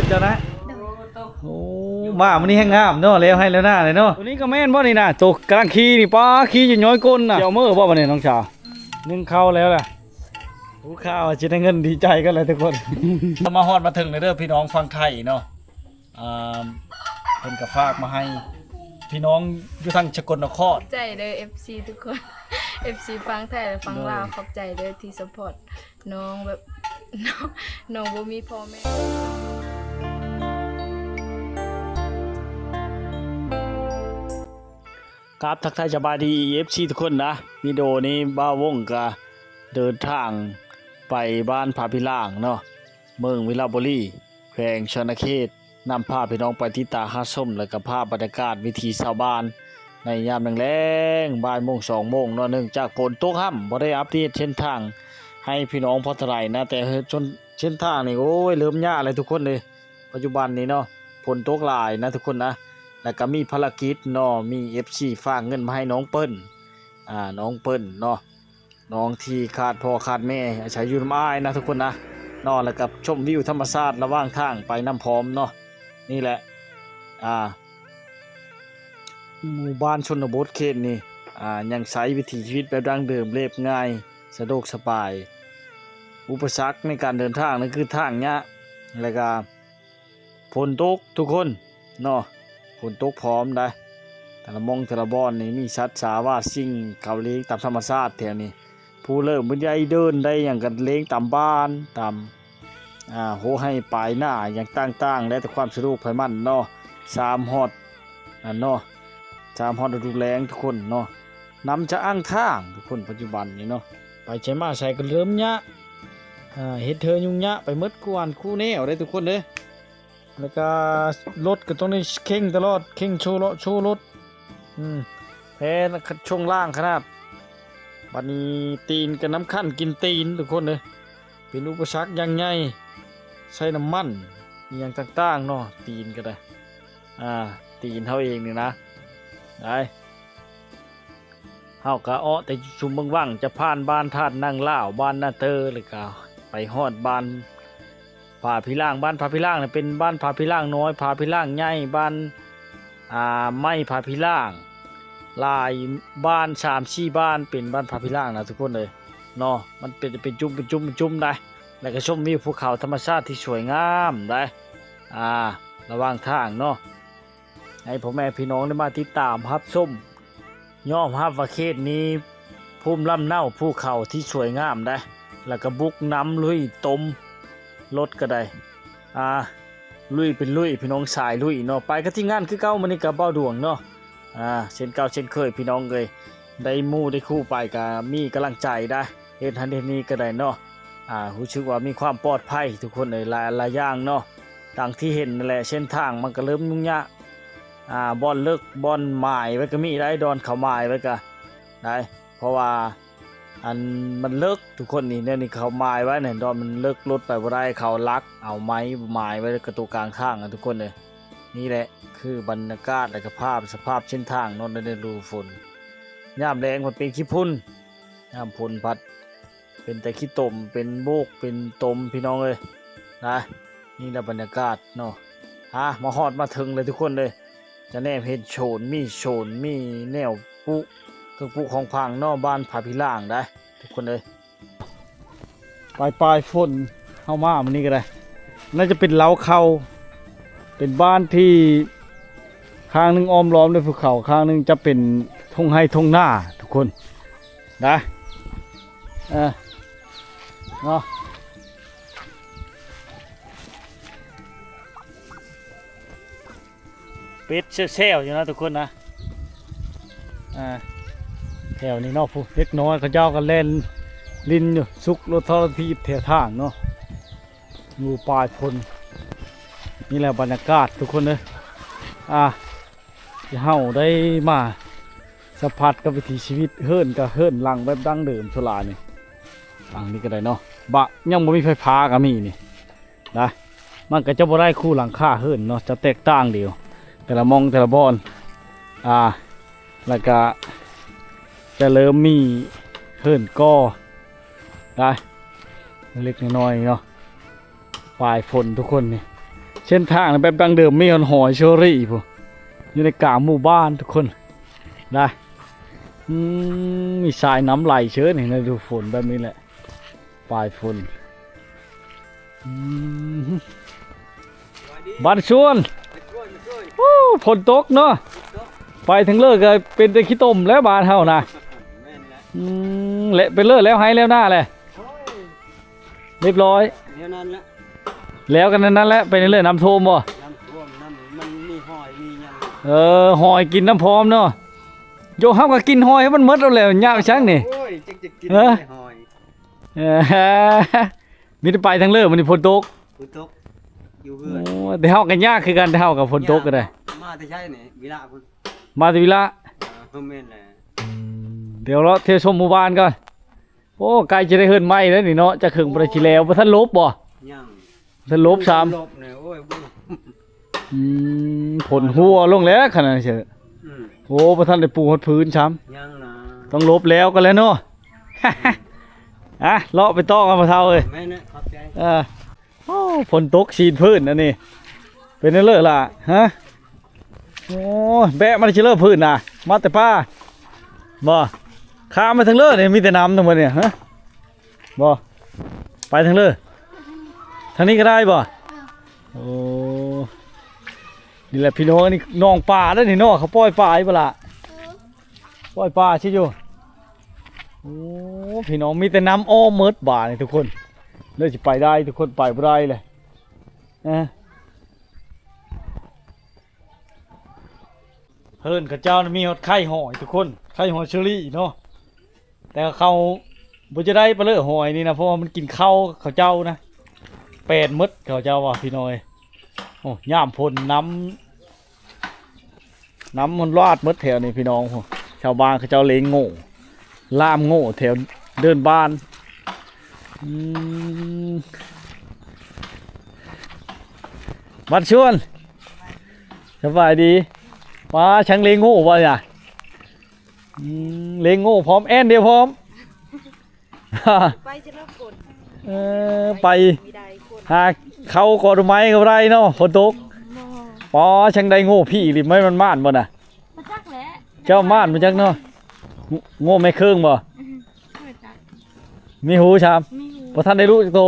ເຈົ້ານະ. ໂອ້ ມາມື້ນີ້ແຮງງາມເນາະ ແລ້ວໄຮ່ແລ້ວນາເລີຍເນາະ. ໂຕນີ້ກໍແມ່ນບໍ່ນີ້ນະ? ໂຕກຳລັງຂີ່ນີ້ ປ້າ ຂີ່ຢູ່ຍ້ອຍກົ້ນນະ. ຊິເອົາມື້ບໍ່ບັດນີ້ນ້ອງສາວ? ໜຶ້ງເຂົ້າແລ້ວລະ. ຮູ້ຂ່າວວ່າຊິໄດ້ເງິນ ດີໃຈກັນແລ້ວທຸກຄົນ. ມາຮອດມາເຖິງແລ້ວເດີພີ່ນ້ອງຝັ່ງໄທເນາະ. ອ່າ ເພິ່ນກໍຝາກມາໃຫ້ພີ່ນ້ອງຢູ່ທາງສະກົນນະຄອນ. ຂອບໃຈເດີ ເອັຟຊີ ທຸກຄົນ ເອັຟຊີຝັ່ງໄທ ແລະ ຝັ່ງລາວ. ໂດຍ ຂອບໃຈເດີທີ່ຊັບພອດນ້ອງແບບ ນ້ອງ ນ້ອງບໍ່ມີພໍ່ແມ່. ກາບທັກທາຍສະບາຍດີ ເອັຟຊີ ທຸກຄົນນະ. ວິດີໂອນີ້ບ່າວວົງກະເດີນທາງໄປບ້ານພະພິລ່າງເນາະ ເມືອງວິລະບູລີ ແຂວງສະຫວັນນະເຂດ ນຳພາພີ່ນ້ອງໄປຕິດຕາມຮັບຊົມ ແລະ ກະພາບບັນຍາກາດວິຖີຊາວບ້ານໃນຍາມແລງໆ ບ່າຍໂມງ ສອງໂມງເນາະ. ເນື່ອງຈາກຝົນຕົກຫ້ຳ ບໍ່ໄດ້ອັບເດດເສັ້ນທາງໃຫ້ພີ່ນ້ອງພໍເທົ່າໃດນະ ແຕ່ເສັ້ນທາງນີ້ ໂອ້ຍ ເລີ່ມຍາກແລ້ວທຸກຄົນເອີຍ. ປັດຈຸບັນນີ້ເນາະ ຝົນຕົກຫຼາຍນະທຸກຄົນນະ ແລ້ວກໍມີພາລະກິດເນາະ ມີເອັຟຊີຝາກເງິນມາໃຫ້ນ້ອງເປີ້ນ ອ່າ ນ້ອງເປີ້ນເນາະ ນ້ອງທີ່ຂາດພໍ່ຂາດແມ່ ອາໄສຢູ່ນຳອ້າຍນະທຸກຄົນນະເນາະ. ແລ້ວກໍຊົມວິວທຳມະຊາດລະຫວ່າງທາງໄປນຳພ້ອມເນາະ. ນີ້ແຫຼະ ອ່າ ໝູ່ບ້ານຊົນນະບົດເຂດນີ້ ອ່າ ຍັງໃຊ້ວິຖີຊີວິດແບບດັ້ງເດີມ ລຽບງ່າຍ ສະດວກສະບາຍ. ອຸປະສັກໃນການເດີນທາງນັ້ນຄືທາງຫຍ້າ ແລ້ວກໍ ຝົນຕົກທຸກຄົນເນາະ ຝົນຕົກພ້ອມໄດ໋. ແຕ່ລະໝ່ອງແຕ່ລະບ່ອນນີ້ມີສັດສາວາສິ່ງເຂົາເລ້ງຕາມທຳມະຊາດແຖວນີ້ ຜູ້ເລີ່ມຜູ້ໃຫຍ່ເດີນໄດ້ຫຍັງກໍເລ້ງຕາມບ້ານ ຕາມ ອ່າ ໂຮໄຮ່ປາຍນາຫຍັງຕ່າງໆ ແລ້ວແຕ່ຄວາມສະດວກໃຜມັນເນາະ. ຊາມຮອດ ອັນເນາະ ຊາມຮອດລະດູແລ້ງທຸກຄົນເນາະ. ນ້ຳຈະອັ່ງທາງທຸກຄົນ ປັດຈຸບັນນີ້ເນາະ ໄປໃສມາໃສກໍເລີ່ມຍາກ ອ່າ ເຮັດເທີຫຍຸ້ງຍາກໄປໝົດຄູ່ອັນຄູ່ແນວເດ້ທຸກຄົນເດ້. ແລ້ວກໍລົດກໍຕ້ອງໄດ້ເຄັ່ງຕະຫຼອດ ເຄັ່ງໂຊເລາະໂຊລົດ ອືມ ແພຊ່ວງລ່າງຂະໜາດ. ບັດນີ້ຕີນກໍນ້ຳຂັນກິນຕີນທຸກຄົນເດ້ ເປັນອຸປະສັກຢ່າງໃຫຍ່ ໃຊ້ນ້ຳມັນອີ່ຫຍັງຕ່າງໆເນາະ ຕີນກໍໄດ້ ອ່າ ຕີນເຮົາເອງນີ້ນະ ໄດ້. ເຮົາກະເອາະແຕ່ຊຸມເມືອງວັງ ຈະຜ່ານບ້ານທາດນາງລາວ ບ້ານນາເຕີ ແລ້ວກະໄປຮອດບ້ານພະພິລ່າງ. ບ້ານພະພິລ່າງນີ້ເປັນບ້ານພະພິລ່າງນ້ອຍ ພະພິລ່າງໃຫຍ່ ບ້ານ ອ່າ ໄມ້ພະພິລ່າງ ຫຼາຍບ້ານ ສາມສີ່ບ້ານເປັນບ້ານພະພິລ່າງນະທຸກຄົນເອີຍເນາະ. ມັນເປັນ ເປັນຈຸ້ມ ເປັນຈຸ້ມ ເປັນຈຸ້ມໄດ໋ ແລ້ວກະຊົມວິວພູເຂົາທຳມະຊາດທີ່ສວຍງາມໄດ໋ ອ່າ ລະຫວ່າງທາງເນາະ. ໃຫ້ພໍ່ແມ່ພີ່ນ້ອງໄດ້ມາຕິດຕາມຮັບຊົມ ຍອມຮັບວ່າເຂດນີ້ພູມລຳເນົາ ພູເຂົາທີ່ສວຍງາມໄດ໋ ແລ້ວກະບຸກນ້ຳລຸຍຕົມລົດກໍໄດ້ ອ່າ ລຸຍເປັນລຸຍ ພີ່ນ້ອງ ສາຍລຸຍເນາະ. ໄປກັບທີມງານຄືເກົ່າ ມື້ນີ້ກະບ່າວດວງເນາະ ອ່າ ເຊັ່ນເກົ່າເຊັ່ນເຄີຍ ພີ່ນ້ອງເອີຍ ໄດ້ໝູ່ໄດ້ຄູ່ໄປກະມີກຳລັງໃຈໄດ໋ ເຮັດຫັ້ນເຮັດນີ້ກໍໄດ້ເນາະ. ອ່າ ຮູ້ສຶກວ່າມີຄວາມປອດໄພທຸກຄົນເອີຍ ຫຼາຍ ຫຼາຍຢ່າງເນາະ. ດັ່ງທີ່ເຫັນນັ້ນແຫຼະ ເສັ້ນທາງມັນກໍເລີ່ມຫຍຸ້ງຍາກ ອ່າ ບ່ອນເລິກ ບ່ອນໝາຍໄວ້ກໍມີໄດ໋ ດອນເຂົາໝາຍໄວ້ກໍໄດ້ ເພາະວ່າ ອັນ ມັນເລິກທຸກຄົນນີ້ ແນວນີ້ເຂົາໝາຍໄວ້ນີ້ ດອນມັນເລິກ ລົດໄປບໍ່ໄດ້ ເຂົາລັກເອົາໄມ້ໝາຍໄວ້ກະໂຕກາງທາງນະທຸກຄົນເອີຍ. ນີ້ແຫຼະຄືບັນຍາກາດ ແລະກະພາບ ສະພາບເສັ້ນທາງເນາະ ໃນລະດູຝົນ ຍາມແລ້ງມັນເປັນຂີ້ຝຸ່ນ ຍາມຝົນພັດເປັນແຕ່ຂີ້ຕົມ ເປັນໂບກເປັນຕົມ ພີ່ນ້ອງເອີຍນະ. ນີ້ລະບັນຍາກາດເນາະ ອ່າ ມາຮອດມາເຖິງເລີຍທຸກຄົນເອີຍ ຈະແນມເຫັນໂຊນ ມີໂຊນ ມີແນວປຸ ເຄື່ອງປຸຂອງຝັງເນາະ ບ້ານພະພິລ່າງໄດ໋ທຸກຄົນເອີຍ. ປາຍໆຝົນເຮົາມາມື້ນີ້ກໍໄດ້ ໜ້າຈະເປັນເລົາເຂົ້າ ເປັນບ້ານທີ່ຂ້າງໜຶ່ງອ້ອມລ້ອມດ້ວຍພູເຂົາ ຂ້າງໜຶ່ງຈະເປັນທົ່ງໄຮ່ທົ່ງນາທຸກຄົນນະ ເອີ ເນາະ. ເປັດແຊວໆຢູ່ນະທຸກຄົນນະ ອ່າ ແຖວນີ້ເນາະ ຜູ້ເດັກນ້ອຍເຂົາເຈົ້າກໍແລ່ນຫຼິ້ນຢູ່ ສຸກລົດທໍລະຖີບແຖວທາງເນາະ ຢູ່ປາຍພົນ. ນີ້ແຫຼະບັນຍາກາດທຸກຄົນເອີຍ ອ່າ ທີ່ເຮົາໄດ້ມາສຳຜັດກັບວິຖີຊີວິດ ເຮືອນກໍເຮືອນຫຼັງແບບດັ້ງເດີມສ່ວນຫຼາຍນີ້ ຫຼັງນີ້ກໍໄດ້ເນາະ ບະ ຍັງບໍ່ມີໄຟຟ້າກໍມີນີ້ ນະ ມັນກໍຈະບໍ່ໄດ້ຄູ່ຫຼັງຄາເຮືອນເນາະ ຈະແຕກຕ່າງເດີ ແຕ່ລະໝ່ອງແຕ່ລະບ່ອນ ອ່າ ແລ້ວກະຈະເລີ່ມມີເຮືອນກໍ່ໄດ້ເລັກໆນ້ອຍໆເນາະ. ປາຍຝົນທຸກຄົນນີ້ ເສັ້ນທາງແບບດັ້ງເດີມ ມີຮອດຫອຍເຊີຣີພຸ້ນ ຢູ່ໃນກາງໝູ່ບ້ານທຸກຄົນ ໄດ້ ອືມ ມີສາຍນ້ຳໄຫຼເຊີນີ້ ລະດູຝົນແບບນີ້ແຫຼະ ປາຍຝົນ ອືມ ບ້ານຊວນ ໂອ້ ຝົນຕົກເນາະ ໄປທາງເລີກະເປັນແຕ່ຂີ້ຕົມແລ້ວບ້ານເຮົານະ ແມ່ນແຫຼະ ອືມ ແລະ ເປັນເລີແລ້ວໄຮ່ແລ້ວນາແຫຼະ ໂອ້ຍ ລຽບຮ້ອຍ ແນວນັ້ນແຫຼະ ແລ້ວກັນນັ້ນແຫຼະ ໄປເລື້ອຍໆ ນ້ຳຖ້ວມບໍ່? ນ້ຳຖ້ວມ ນ້ຳມັນມີຫອຍມີຫຍັງ ເອີ ຫອຍກິນນ້ຳພອມເນາະ ໂຢ ເຮົາກໍກິນຫອຍໃຫ້ມັນໝົດແລ້ວ ຍາກຫຍັງນີ້ ໂອ້ຍ ຈັກຈະກິນ ເອີ ຫອຍ ເອີ ມີແຕ່ໄປທາງເລີ ມື້ນີ້ຝົນຕົກ ຝົນຕົກ ຢູ່ເຮືອນ ໂອ້ ແຕ່ເຮົາກໍຍາກຄືກັນ ແຕ່ເຮົາກໍຝົນຕົກກໍໄດ້ ມາແຕ່ໃສນີ້ ວິລະພຸ້ນ ມາແຕ່ວິລະ ເອີ ແມ່ນແຫຼະ ອືມ ດຽວເລາະທ່ຽວຊົມໝູ່ບ້ານກ່ອນ ໂອ້ ໃກ້ຈະໄດ້ເຮືອນໃໝ່ແລ້ວນີ້ເນາະ ຈັກເຄິ່ງບໍ່ໄດ້ຊິແລ້ວ ບໍ່ທັນລົບບໍ່? ຍັງ ບໍ່ທັນລົບຊ້ຳ ລົບແນ່ ໂອ້ຍ ບໍ່ ອືມ ຝົນຫົວລົງແລ້ວຂະໜາດເຊີ ອືມ ໂອ້ ບໍ່ທັນໄດ້ປູຮອດພື້ນຊ້ຳ ຍັງນະ ຕ້ອງລົບແລ້ວກໍແລ້ວເນາະ ອ່ະ ເລາະໄປຕໍ່ກັນພໍ່ເຖົ້າເອີຍ ແມ່ນແຫຼະ ຂອບໃຈ ເອີ ໂອ້ ຝົນຕົກຊີນພື້ນອັນນີ້ ເປັນແນວເລີລະ ຮະ ໂອ້ ແບະມາແຕ່ເຊີພື້ນນະ ມາແຕ່ປ່າ ບໍ່ ຂ້າມມາທາງເລີນີ້ ມີແຕ່ນ້ຳທັງໝົດນີ້ ຮະ ບໍ່ ໄປທາງເລີ ທາງນີ້ກໍໄດ້ບໍ່? ໂອ້ ນີ້ແຫຼະພີ່ນ້ອງ ອັນນີ້ໜອງປາເດ້ນີ້ເນາະ ເຂົາປ່ອຍປາຢູ່ບໍ່ລະ? ປ່ອຍປາຊິຢູ່ ໂອ້ ພີ່ນ້ອງ ມີແຕ່ນ້ຳອ້ອມໝົດບາດນີ້ທຸກຄົນ ເລີຍຊິໄປໄດ້ ທຸກຄົນ ໄປບໍ່ໄດ້ເລີຍ ເອີ ເຮືອນເຂົາເຈົ້ານະມີຮອດໄຂ່ຫອຍທຸກຄົນ ໄຂ່ຫອຍເຊີຣີເນາະ ແຕ່ເຂົາບໍ່ຈະໄດ້ປະເລີຫອຍນີ້ນະ ເພາະວ່າມັນກິນເຂົ້າເຂົາເຈົ້ານະ ແປນໝົດເຂົາເຈົ້າວ່າພີ່ນ້ອງເອີຍ ໂອ້ ຍາມຝົນນ້ຳ ນ້ຳມັນຫຼາກໝົດແຖວນີ້ພີ່ນ້ອງ ຊາວບ້ານເຂົາເຈົ້າເລ້ງໂງ່ ລ່າມໂງ່ແຖວເດີ່ນບ້ານ ອືມ ບ້ານຊວນ ສະບາຍດີ ປາ ຊ່າງເລ້ງໂງ່ບໍ່ນະ? ອືມ ເລ້ງໂງ່ພ້ອມ ແອນດຽວພ້ອມ ໄປຊິລະຄົນ ເອີ ໄປ ໄປ ມີໄດ້ຄົນ ຫາເຂົ້າກໍໄມ້ກໍບໍ່ໄດ້ເນາະ ຝົນຕົກ ບໍ່ ປາ ຊ່າງໄດ້ໂງ່ພີ້ນີ້ ມັນມ່ານບໍ່ນະ? ບໍ່ຈັກແຫຼະ ເຈົ້າມ່ານບໍ່ຈັກເນາະ ໂງ່ແມ່ເຄິ່ງບໍ່? ບໍ່ຈັກ ມີຫູຊ້ຳ ມີຫູ ບໍ່ທັນໄດ້ລູກຈັກໂຕ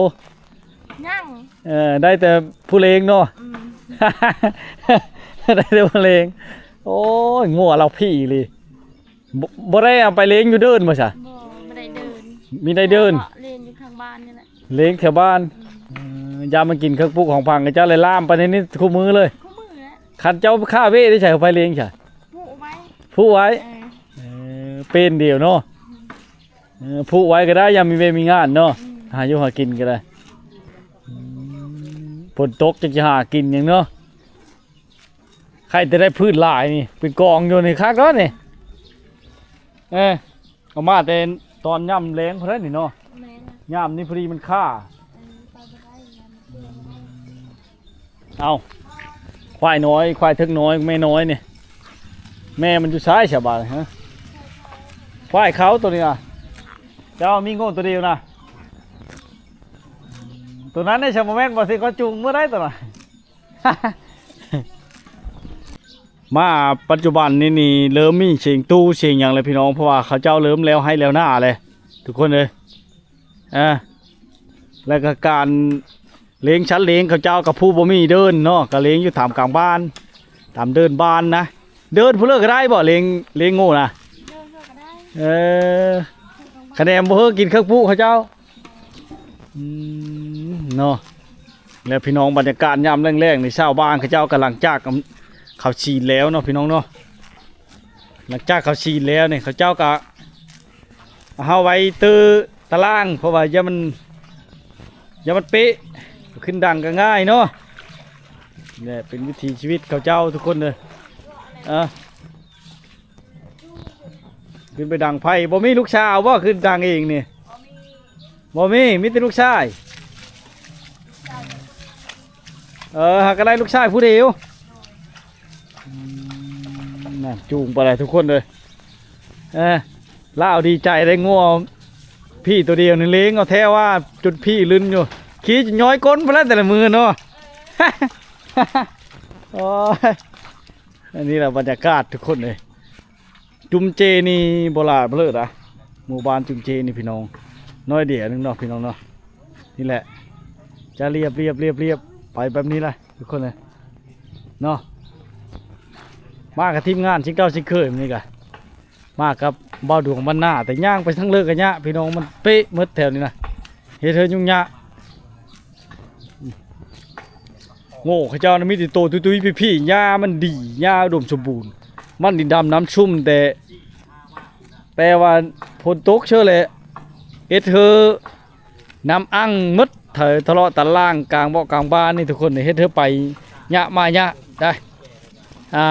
ຍັງ ເອີ ໄດ້ແຕ່ຜູ້ເລ້ງເນາະ ອືມ ໄດ້ແຕ່ຜູ້ເລ້ງ ໂອ້ຍ ງົວລາວພີອີ່ຫຼີ ບໍ່ ບໍ່ໄດ້ເອົາໄປເລ້ງຢູ່ເດີ່ນບໍ່ຊະ? ບໍ່ ບໍ່ໄດ້ເດີ່ນ ມີໄດ້ເດີ່ນ ເພາະເລ້ງຢູ່ຂ້າງບ້ານນີ້ແຫຼະ ເລ້ງແຖວບ້ານ ອືມ ເອີ ຢາມມັນກິນເຄື່ອງປູກຂອງຝັງ ເຈົ້າເລີຍລ່າມໄປໃນນີ້ຄູ່ມື້ເລີຍ ຄູ່ມື້ແຫຼະ ຄັນເຈົ້າຂ້າເວໄດ້ໃສເອົາໄປເລ້ງຊະ? ຜູກໄວ້ ຜູກໄວ້ ເອີ ເອີ ເປັນດຽວເນາະ ອືມ ເອີ ຜູກໄວ້ກໍໄດ້ ຍາມມີວຽກມີງານເນາະ ອືມ ຫາຢູ່ຫາກິນກໍໄດ້ ອືມ ຝົນຕົກຈັກຊິຫາກິນຫຍັງເນາະ ໃຄແຕ່ໄດ້ພືດຫຼາຍນີ້ ເປັນກອງຢູ່ນີ້ ຄັກແລ້ວນີ້ ເອີ ເອົາມາແຕ່ຕອນຍາມແລງພຸ້ນແຫຼະນີ້ເນາະ ແມ່ນ ຍາມນີ້ພໍດີມັນຄາ ເອີ ໄປບໍ່ໄດ້ ຍາມມັນແລງ ເອົ້າ ຄວາຍນ້ອຍ ຄວາຍເຖິກນ້ອຍ ແມ່ນ້ອຍນີ້ ແມ່ມັນຢູ່ໃສຊະບາດນີ້ ຮະ ຄວາຍເຂົາໂຕນີ້ນະ ເຈົ້າມີໂງ່ໂຕດຽວນະ ໂຕນັ້ນນີ້ຊະ ບໍ່ແມ່ນບໍ່ ຊິເຂົາຈູງເມືອໃດໂຕນັ້ນ ມາປັດຈຸບັນນີ້ນີ້ ເລີ່ມມີສຽງຕູ້ສຽງຫຍັງແລ້ວພີ່ນ້ອງ ເພາະວ່າເຂົາເຈົ້າເລີ່ມແລ້ວໄຮ່ແລ້ວນາແລ້ວ ທຸກຄົນເອີຍ ອ່າ ແລ້ວກໍການ ເລ້ງສັດເລ້ງເຂົາເຈົ້າກັບຜູ້ບໍ່ມີເດີ່ນເນາະ ກໍເລ້ງຢູ່ຕາມກາງບ້ານ ຕາມເດີ່ນບ້ານນະ ເດີ່ນຜູ້ເລີກກໍໄດ້ບໍ່ ເລ້ງ ເລ້ງໂງ່ນະ ເດີ່ນກໍໄດ້ ເອີ ຄະແນນບໍ່ເຮີ້ກິນເຄື່ອງປູກເຂົາເຈົ້າ ອືມ ເນາະ ແລ້ວພີ່ນ້ອງ ບັນຍາກາດຍາມແລງໆນີ້ ຊາວບ້ານເຂົາເຈົ້າກຳລັງຈາກເຂົ້າສີນແລ້ວເນາະ ພີ່ນ້ອງເນາະ ຫຼັງຈາກເຂົາສີນແລ້ວນີ້ ເຂົາເຈົ້າກໍ ເຮົາໄວ້ຕື່ຕາລ່າງ ເພາະວ່າຢ່າມັນ ຢ່າມັນເປະ ຂຶ້ນດັງກໍງ່າຍເນາະ ແຫຼະ ເປັນວິຖີຊີວິດເຂົາເຈົ້າທຸກຄົນເດີ ອ່າ ຂຶ້ນໄປດັງໄຟ ບໍ່ມີລູກສາວບໍ່ ຂຶ້ນດັງເອງນີ້ ບໍ່ມີ ມີແຕ່ລູກຊາຍ ເອີ ຫາກໍໄດ້ລູກຊາຍຜູ້ດຽວ ອືມ ນັ້ນ ຈູງໄປແລ້ວທຸກຄົນເອີຍ ເອີ ລາວດີໃຈໄດ້ງົວພີ້ໂຕດຽວນີ້ ເລ້ງເອົາແທ້ວ່າ ຈົນພີ້ລຶ້ນຢູ່ ຂີ່ຈົນຍ້ອຍກົ້ນພຸ້ນແຫຼະແຕ່ລະມື້ເນາະ ໂອ້ຍ ອັນນີ້ລະບັນຍາກາດທຸກຄົນເອີຍ. ຈຸມເຈນີ້ບໍ່ຫຼາຍບໍ່ເລີດນະ ໝູ່ບ້ານຈຸມເຈນີ້ພີ່ນ້ອງ ນ້ອຍດຽວໜຶ່ງເນາະພີ່ນ້ອງເນາະ. ນີ້ແຫຼະ ຈະລຽບໆ ລຽບໆ ໄປແບບນີ້ລະທຸກຄົນເອີຍເນາະ. ມາກັບທີມງານເຊັ່ນເກົ່າເຊັ່ນເຄີຍມື້ນີ້ກະ ມາກັບບ່າວດວງບັນນາ ແຕ່ຍ່າງໄປທາງເລີກກະຍາກພີ່ນ້ອງ ມັນເປະໝົດແຖວນີ້ນະ ເຮັດໃຫ້ຫຍຸ້ງຍາກ. ໂງ່ເຂົາເຈົ້ານະມີແຕ່ໂຕຕຸ້ຍໆ ພີ້ໆ ຫຍ້າມັນດີ ຫຍ້າອຸດົມສົມບູນ ມັນດິນດຳນ້ຳຊຸ່ມ ແຕ່ ແຕ່ວ່າຝົນຕົກເຊີແຫຼະ ເຮັດໃຫ້ນ້ຳອັ່ງໝົດ ໄຖທະເລາະຕາລ່າງກາງເບາະກາງບ້ານນີ້ທຸກຄົນ ເຮັດໃຫ້ໄປຍະມາຍະໄດ໋ ອ່າ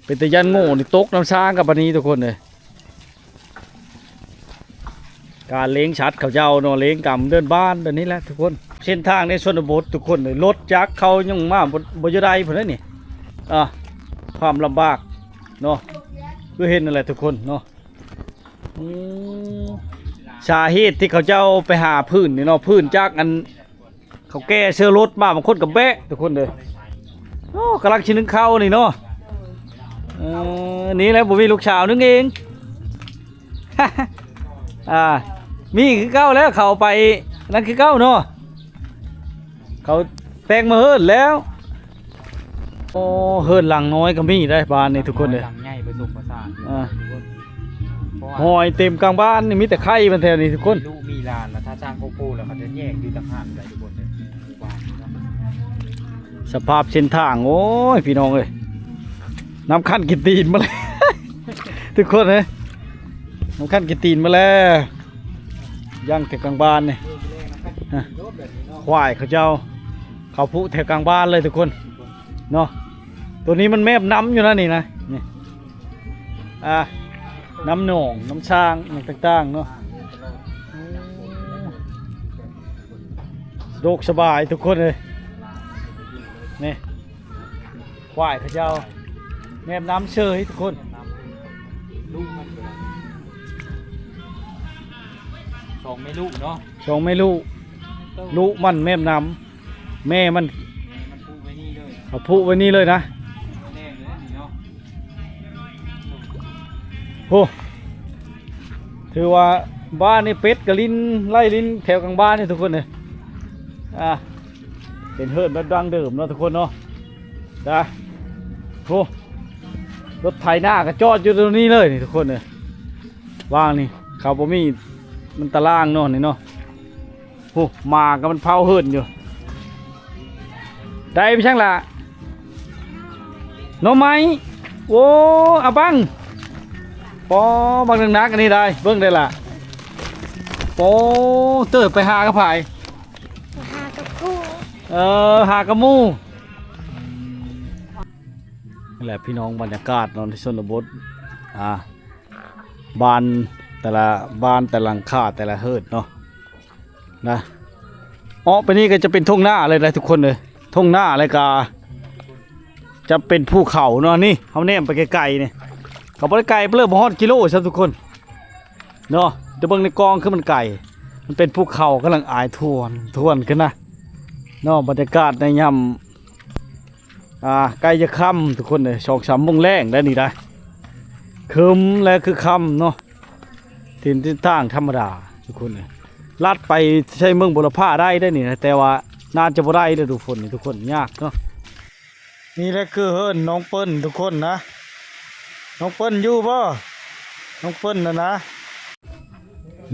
ເປັນຕາຢ້ານໂງ່ນີ້ຕົກນ້ຳຊາງກັບບາດນີ້ທຸກຄົນເອີຍ. ການລ້ຽງສັດເຂົາເຈົ້າເນາະ ລ້ຽງກຳເດີ່ນບ້ານແບບນີ້ແຫຼະທຸກຄົນ. ເສັ້ນທາງໃນຊົນນະບົດທຸກຄົນເອີຍ ລົດຈັກເຂົາຍັງມາບໍ່ ບໍ່ຢູ່ໄດ້ພຸ້ນເດ້ນີ້ ອ່າ ຄວາມລຳບາກເນາະ ຄືເຫັນນັ້ນແຫຼະທຸກຄົນເນາະ. ອືມ ສາເຫດທີ່ເຂົາເຈົ້າໄປຫາຟືນນີ້ເນາະ ຟືນຈາກອັນ ເຂົາແກ່ເຊື້ອລົດມາ ບາງຄົນກໍແບະທຸກຄົນເດີ. ໂອ້ ກຳລັງຊິໜຶ້ງເຂົ້ານີ້ເນາະ ເອີ ນີ້ແຫຼະ ບໍ່ມີລູກສາວໜຶ້ງເອງ ອ່າ ມີຄືເກົ່າແລ້ວ ເຂົາໄປນັ້ນຄືເກົ່າເນາະ ເຂົາແຕ່ງມາເຮີດແລ້ວ. ໂອ້ ເຮືອນຫຼັງນ້ອຍກໍມີໄດ໋ບ້ານນີ້ທຸກຄົນເດີ ຫຼັງໃຫຍ່ປະສົມປະສານ ອ່າ ທຸກຄົນ ເພາະວ່າ ຫອຍເຕັມກາງບ້ານນີ້ ມີແຕ່ໄຂ່ມັນແຖວນີ້ທຸກຄົນ ມີລູກມີຫຼານລະ ຖ້າສ້າງຄອບຄົວລະ ເຂົາຈະແຍກຢູ່ຕ່າງຫາກໄດ໋ທຸກຄົນເດີ ບ້ານນີ້ເນາະ. ສະພາບເສັ້ນທາງ ໂອ້ຍ ພີ່ນ້ອງເອີຍ ນ້ຳຄັນຂີ້ຕີນມາແລ້ວ ທຸກຄົນເອີຍ ນ້ຳຄັນຂີ້ຕີນມາແລ້ວ ຢ່າງແຖວກາງບ້ານນີ້ ຄວາຍເຂົາເຈົ້າ ເຂົ້າຜຸແຖວກາງບ້ານເລີຍທຸກຄົນເນາະ. ໂຕນີ້ມັນແມບນ້ຳຢູ່ນະນີ້ນະ ນີ້ ອ່າ ນ້ຳໜອງ ນ້ຳຊາງ ຫຍັງຕ່າງໆເນາະ ສະດວກສະບາຍທຸກຄົນເອີຍ ນີ້ ຄວາຍເຂົາເຈົ້າ ແນມນ້ຳເຊີຍທຸກຄົນເນາະ ສອງແມ່ລູກເນາະ ສອງແມ່ລູກ ລູກມັນແນມນ້ຳ ແມ່ມັນ ແມ່ມັນຜຸໄວ້ນີ້ເລີຍ ເອົາຜຸໄວ້ນີ້ເລີຍນະ ແນມເລີຍນີ້ເນາະ ໂອ້ ຖືວ່າບ້ານນີ້ເປັດກະຫຼິ້ນ ໄລ່ຫຼິ້ນແຖວກາງບ້ານນີ້ທຸກຄົນເອີຍ ອ່າ ເປັນເຮືອນແບບດັ້ງເດີມເນາະທຸກຄົນເນາະ ຈ້າ ໂອ້ ລົດໄຖນາກໍຈອດຢູ່ຕົງນີ້ເລີຍນີ້ທຸກຄົນເອີຍ ວ່າງນີ້ເຂົາບໍ່ມີ ມັນຕາລ່າງເນາະນີ້ເນາະ ໂອ້ ໝາກໍມັນເຝົ້າເຮືອນຢູ່ ໄດ້ໄປຈັ່ງລະ ໜໍ່ໄມ້ ໂອ້ ອາບັງ ປໍ ບັກໜັກໆ ອັນນີ້ໄດ້ ເບິ່ງໄດ້ລະ ໂອ້ ເຕີບໄປຫາກັບໃຜ ຫາກັບຄູ່ ເອີ ຫາກັບໝູ່ ນີ້ແຫຼະພີ່ນ້ອງ ບັນຍາກາດເນາະ ໃນຊົນນະບົດ ອ່າ ບ້ານແຕ່ລະ ບ້ານແຕ່ລະຫຼັງຄາ ແຕ່ລະເຮືອນເນາະ ນະ ເອາະໄປນີ້ກໍຈະເປັນທົ່ງນາເລີຍນະທຸກຄົນເອີຍ ທົ່ງນາ ແລ້ວກໍຈະເປັນພູເຂົາເນາະ ນີ້ເຮົາແນມໄປໄກໆນີ້ ກໍບໍ່ໄດ້ໄກປານໃດ ບໍ່ຮອດກິໂລຊ້ຳທຸກຄົນເນາະ ແຕ່ເບິ່ງໃນກ້ອງຄືມັນໄກ ມັນເປັນພູເຂົາກຳລັງອາຍທວນໆຂຶ້ນນະເນາະ ບັນຍາກາດໃນຍາມ ອ່າ ໃກ້ຈະຄ່ຳທຸກຄົນເອີຍ ສອງສາມໂມງແລງໄດ໋ນີ້ໄດ໋ ຄຶ້ມແລະຄືຄ່ຳເນາະ ເສັ້ນທາງທຳມະດາທຸກຄົນເອີຍ ລັດໄປໃສ່ເມືອງບົວລະພາໄດ້ໄດ໋ນີ້ນະ ແຕ່ວ່າໜ້າຈະບໍ່ໄດ້ລະດູຝົນນີ້ທຸກຄົນ ຍາກເນາະ. ນີ້ແຫຼະຄືເຮືອນນ້ອງເປີ້ນທຸກຄົນນະ ນ້ອງເປີ້ນຢູ່ບໍ່ ນ້ອງເປີ້ນນະນະ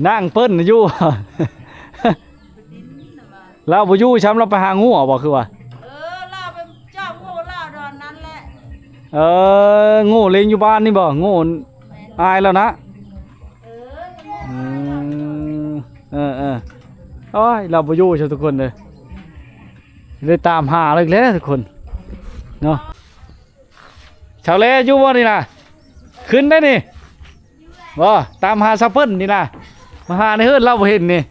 ນາງເປີ້ນຢູ່ ລາວບໍ່ຢູ່ຊ້ຳ ລາວໄປຫາງົວບໍ່ ຄືວ່າ ເອີ ລາວໄປຈອບງົວລາວດອນນັ້ນແຫຼະ ເອີ ງົວເລັງຢູ່ບ້ານນີ້ບໍ່ ງົວ ແມ່ນ ອາຍລາວນະ ເອີ ອືມ ເອີໆ ໂອ້ຍ ລາວບໍ່ຢູ່ຊະທຸກຄົນເດີ ໄດ້ຕາມຫາລາວອີກແລ້ວທຸກຄົນເນາະ ຊາວແລຢູ່ບໍ່ນີ້ນະ ຂຶ້ນໄດ້ນີ້ ບໍ່ ຕາມຫາຊາວເປີ້ນນີ້ນະ ມາຫາໃນເຮືອນລາວບໍ່ເຫັນນີ້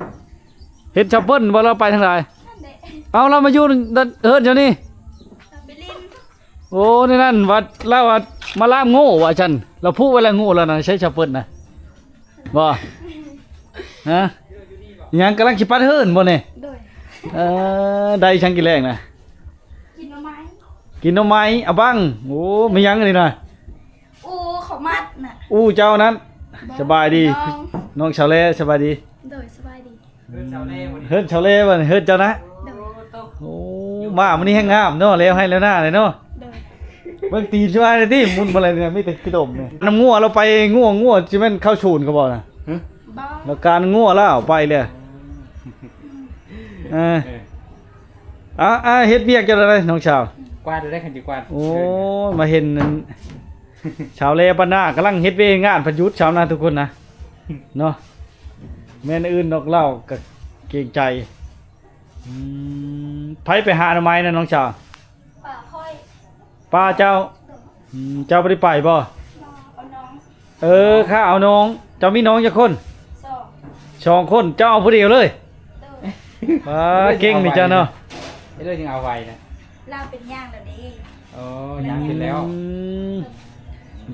ເຫັນຊາວເປີ້ນບໍ່ ລາວໄປທາງໃດ ເອົາ ລາວມາຢູ່ເຮືອນເຈົ້ານີ້ ໂອ້ ໃນນັ້ນວ່າ ລາວວ່າມາລາມໂງ່ວ່າຊັ້ນ ລາຜຸໄວ້ແລ້ວໂງ່ລາວນະ ໃຊ້ຊາວເປີ້ນນະ ບໍ່ ຮະ ຫຍັງ ກຳລັງຊິປັດເຮືອນບໍ່ນີ້ ໂດຍ ເອີ ໄດ້ຫຍັງກິນແລງນະ ກິນໜໍ່ໄມ້ ກິນໜໍ່ໄມ້ອະບັງ. ໂອ້ ມີຫຍັງອັນນີ້ນະ? ອູ່ເຂົ້າໝັດນະ. ອູ່ເຈົ້ານັ້ນ. ບໍ່ ສະບາຍດີ ນ້ອງ ນ້ອງສາວແລ ສະບາຍດີ. ໂດຍ ສະບາຍດີ. ເຮືອນຊາວແລບໍ່ນີ້? ເຮືອນຊາວແລບໍ່ນີ້? ເຮືອນເຈົ້ານະ? ໂດຍ. ໂອ້ ມາມື້ນີ້ແຮງງາມເນາະ ແລ້ວໄຮ່ແລ້ວນາເລີຍເນາະ. ໂດຍ. ເບິ່ງຕີນສະບາຍເລີຍຕິ ໝຸ່ນບໍ່ໄດ້ ມີແຕ່ຂີ້ຕົມນີ້. ນຳງົວລາວໄປ ງົວ ງົວຊິແມ່ນເຂົ້າສູນເຂົາບໍ່ນະ? ຮະ? ບໍ່. ລາວການງົວລາວໄປເລີຍ. ເອີ ເອີ ອ່າ ອ່າ ເຮັດວຽກເຈົ້າໄດ້ນ້ອງສາວ? ກວາດໄດ້ ຄັນຊິກວາດ. ໂອ້ຍ ມາເຫັນອັນ ຊາວແລບ້ານນາກຳລັງເຮັດວຽກເຮັດງານ ພັນຢຸດຊາວນາທຸກຄົນນະ ເນາະ. ແມ່ນອື່ນດອກ ລາວກໍເກງໃຈ. ອືມ ໃຜໄປຫາໜໍ່ໄມ້ນະນ້ອງສາວ? ປ້າຂ້ອຍ. ປ້າເຈົ້າ? ອືມ ເຈົ້າບໍ່ໄດ້ໄປບໍ່? ບໍ່ ເອົານ້ອງ. ເອີ ຂ້າເອົານ້ອງ. ເຈົ້າມີນ້ອງຈັກຄົນ? ສອງ. ສອງຄົນ ເຈົ້າເອົາຜູ້ດຽວເລີຍ? ໂດຍ. ປ້າ ເກັ່ງນີ້ເຈົ້າເນາະ. ເອີ ເລີຍຈຶ່ງເອົາໄວນະ. ລາວເປັນຍ່າງແລ້ວເດ້. ໂອ້ ຍ່າງຂຶ້ນແລ້ວ. ອືມ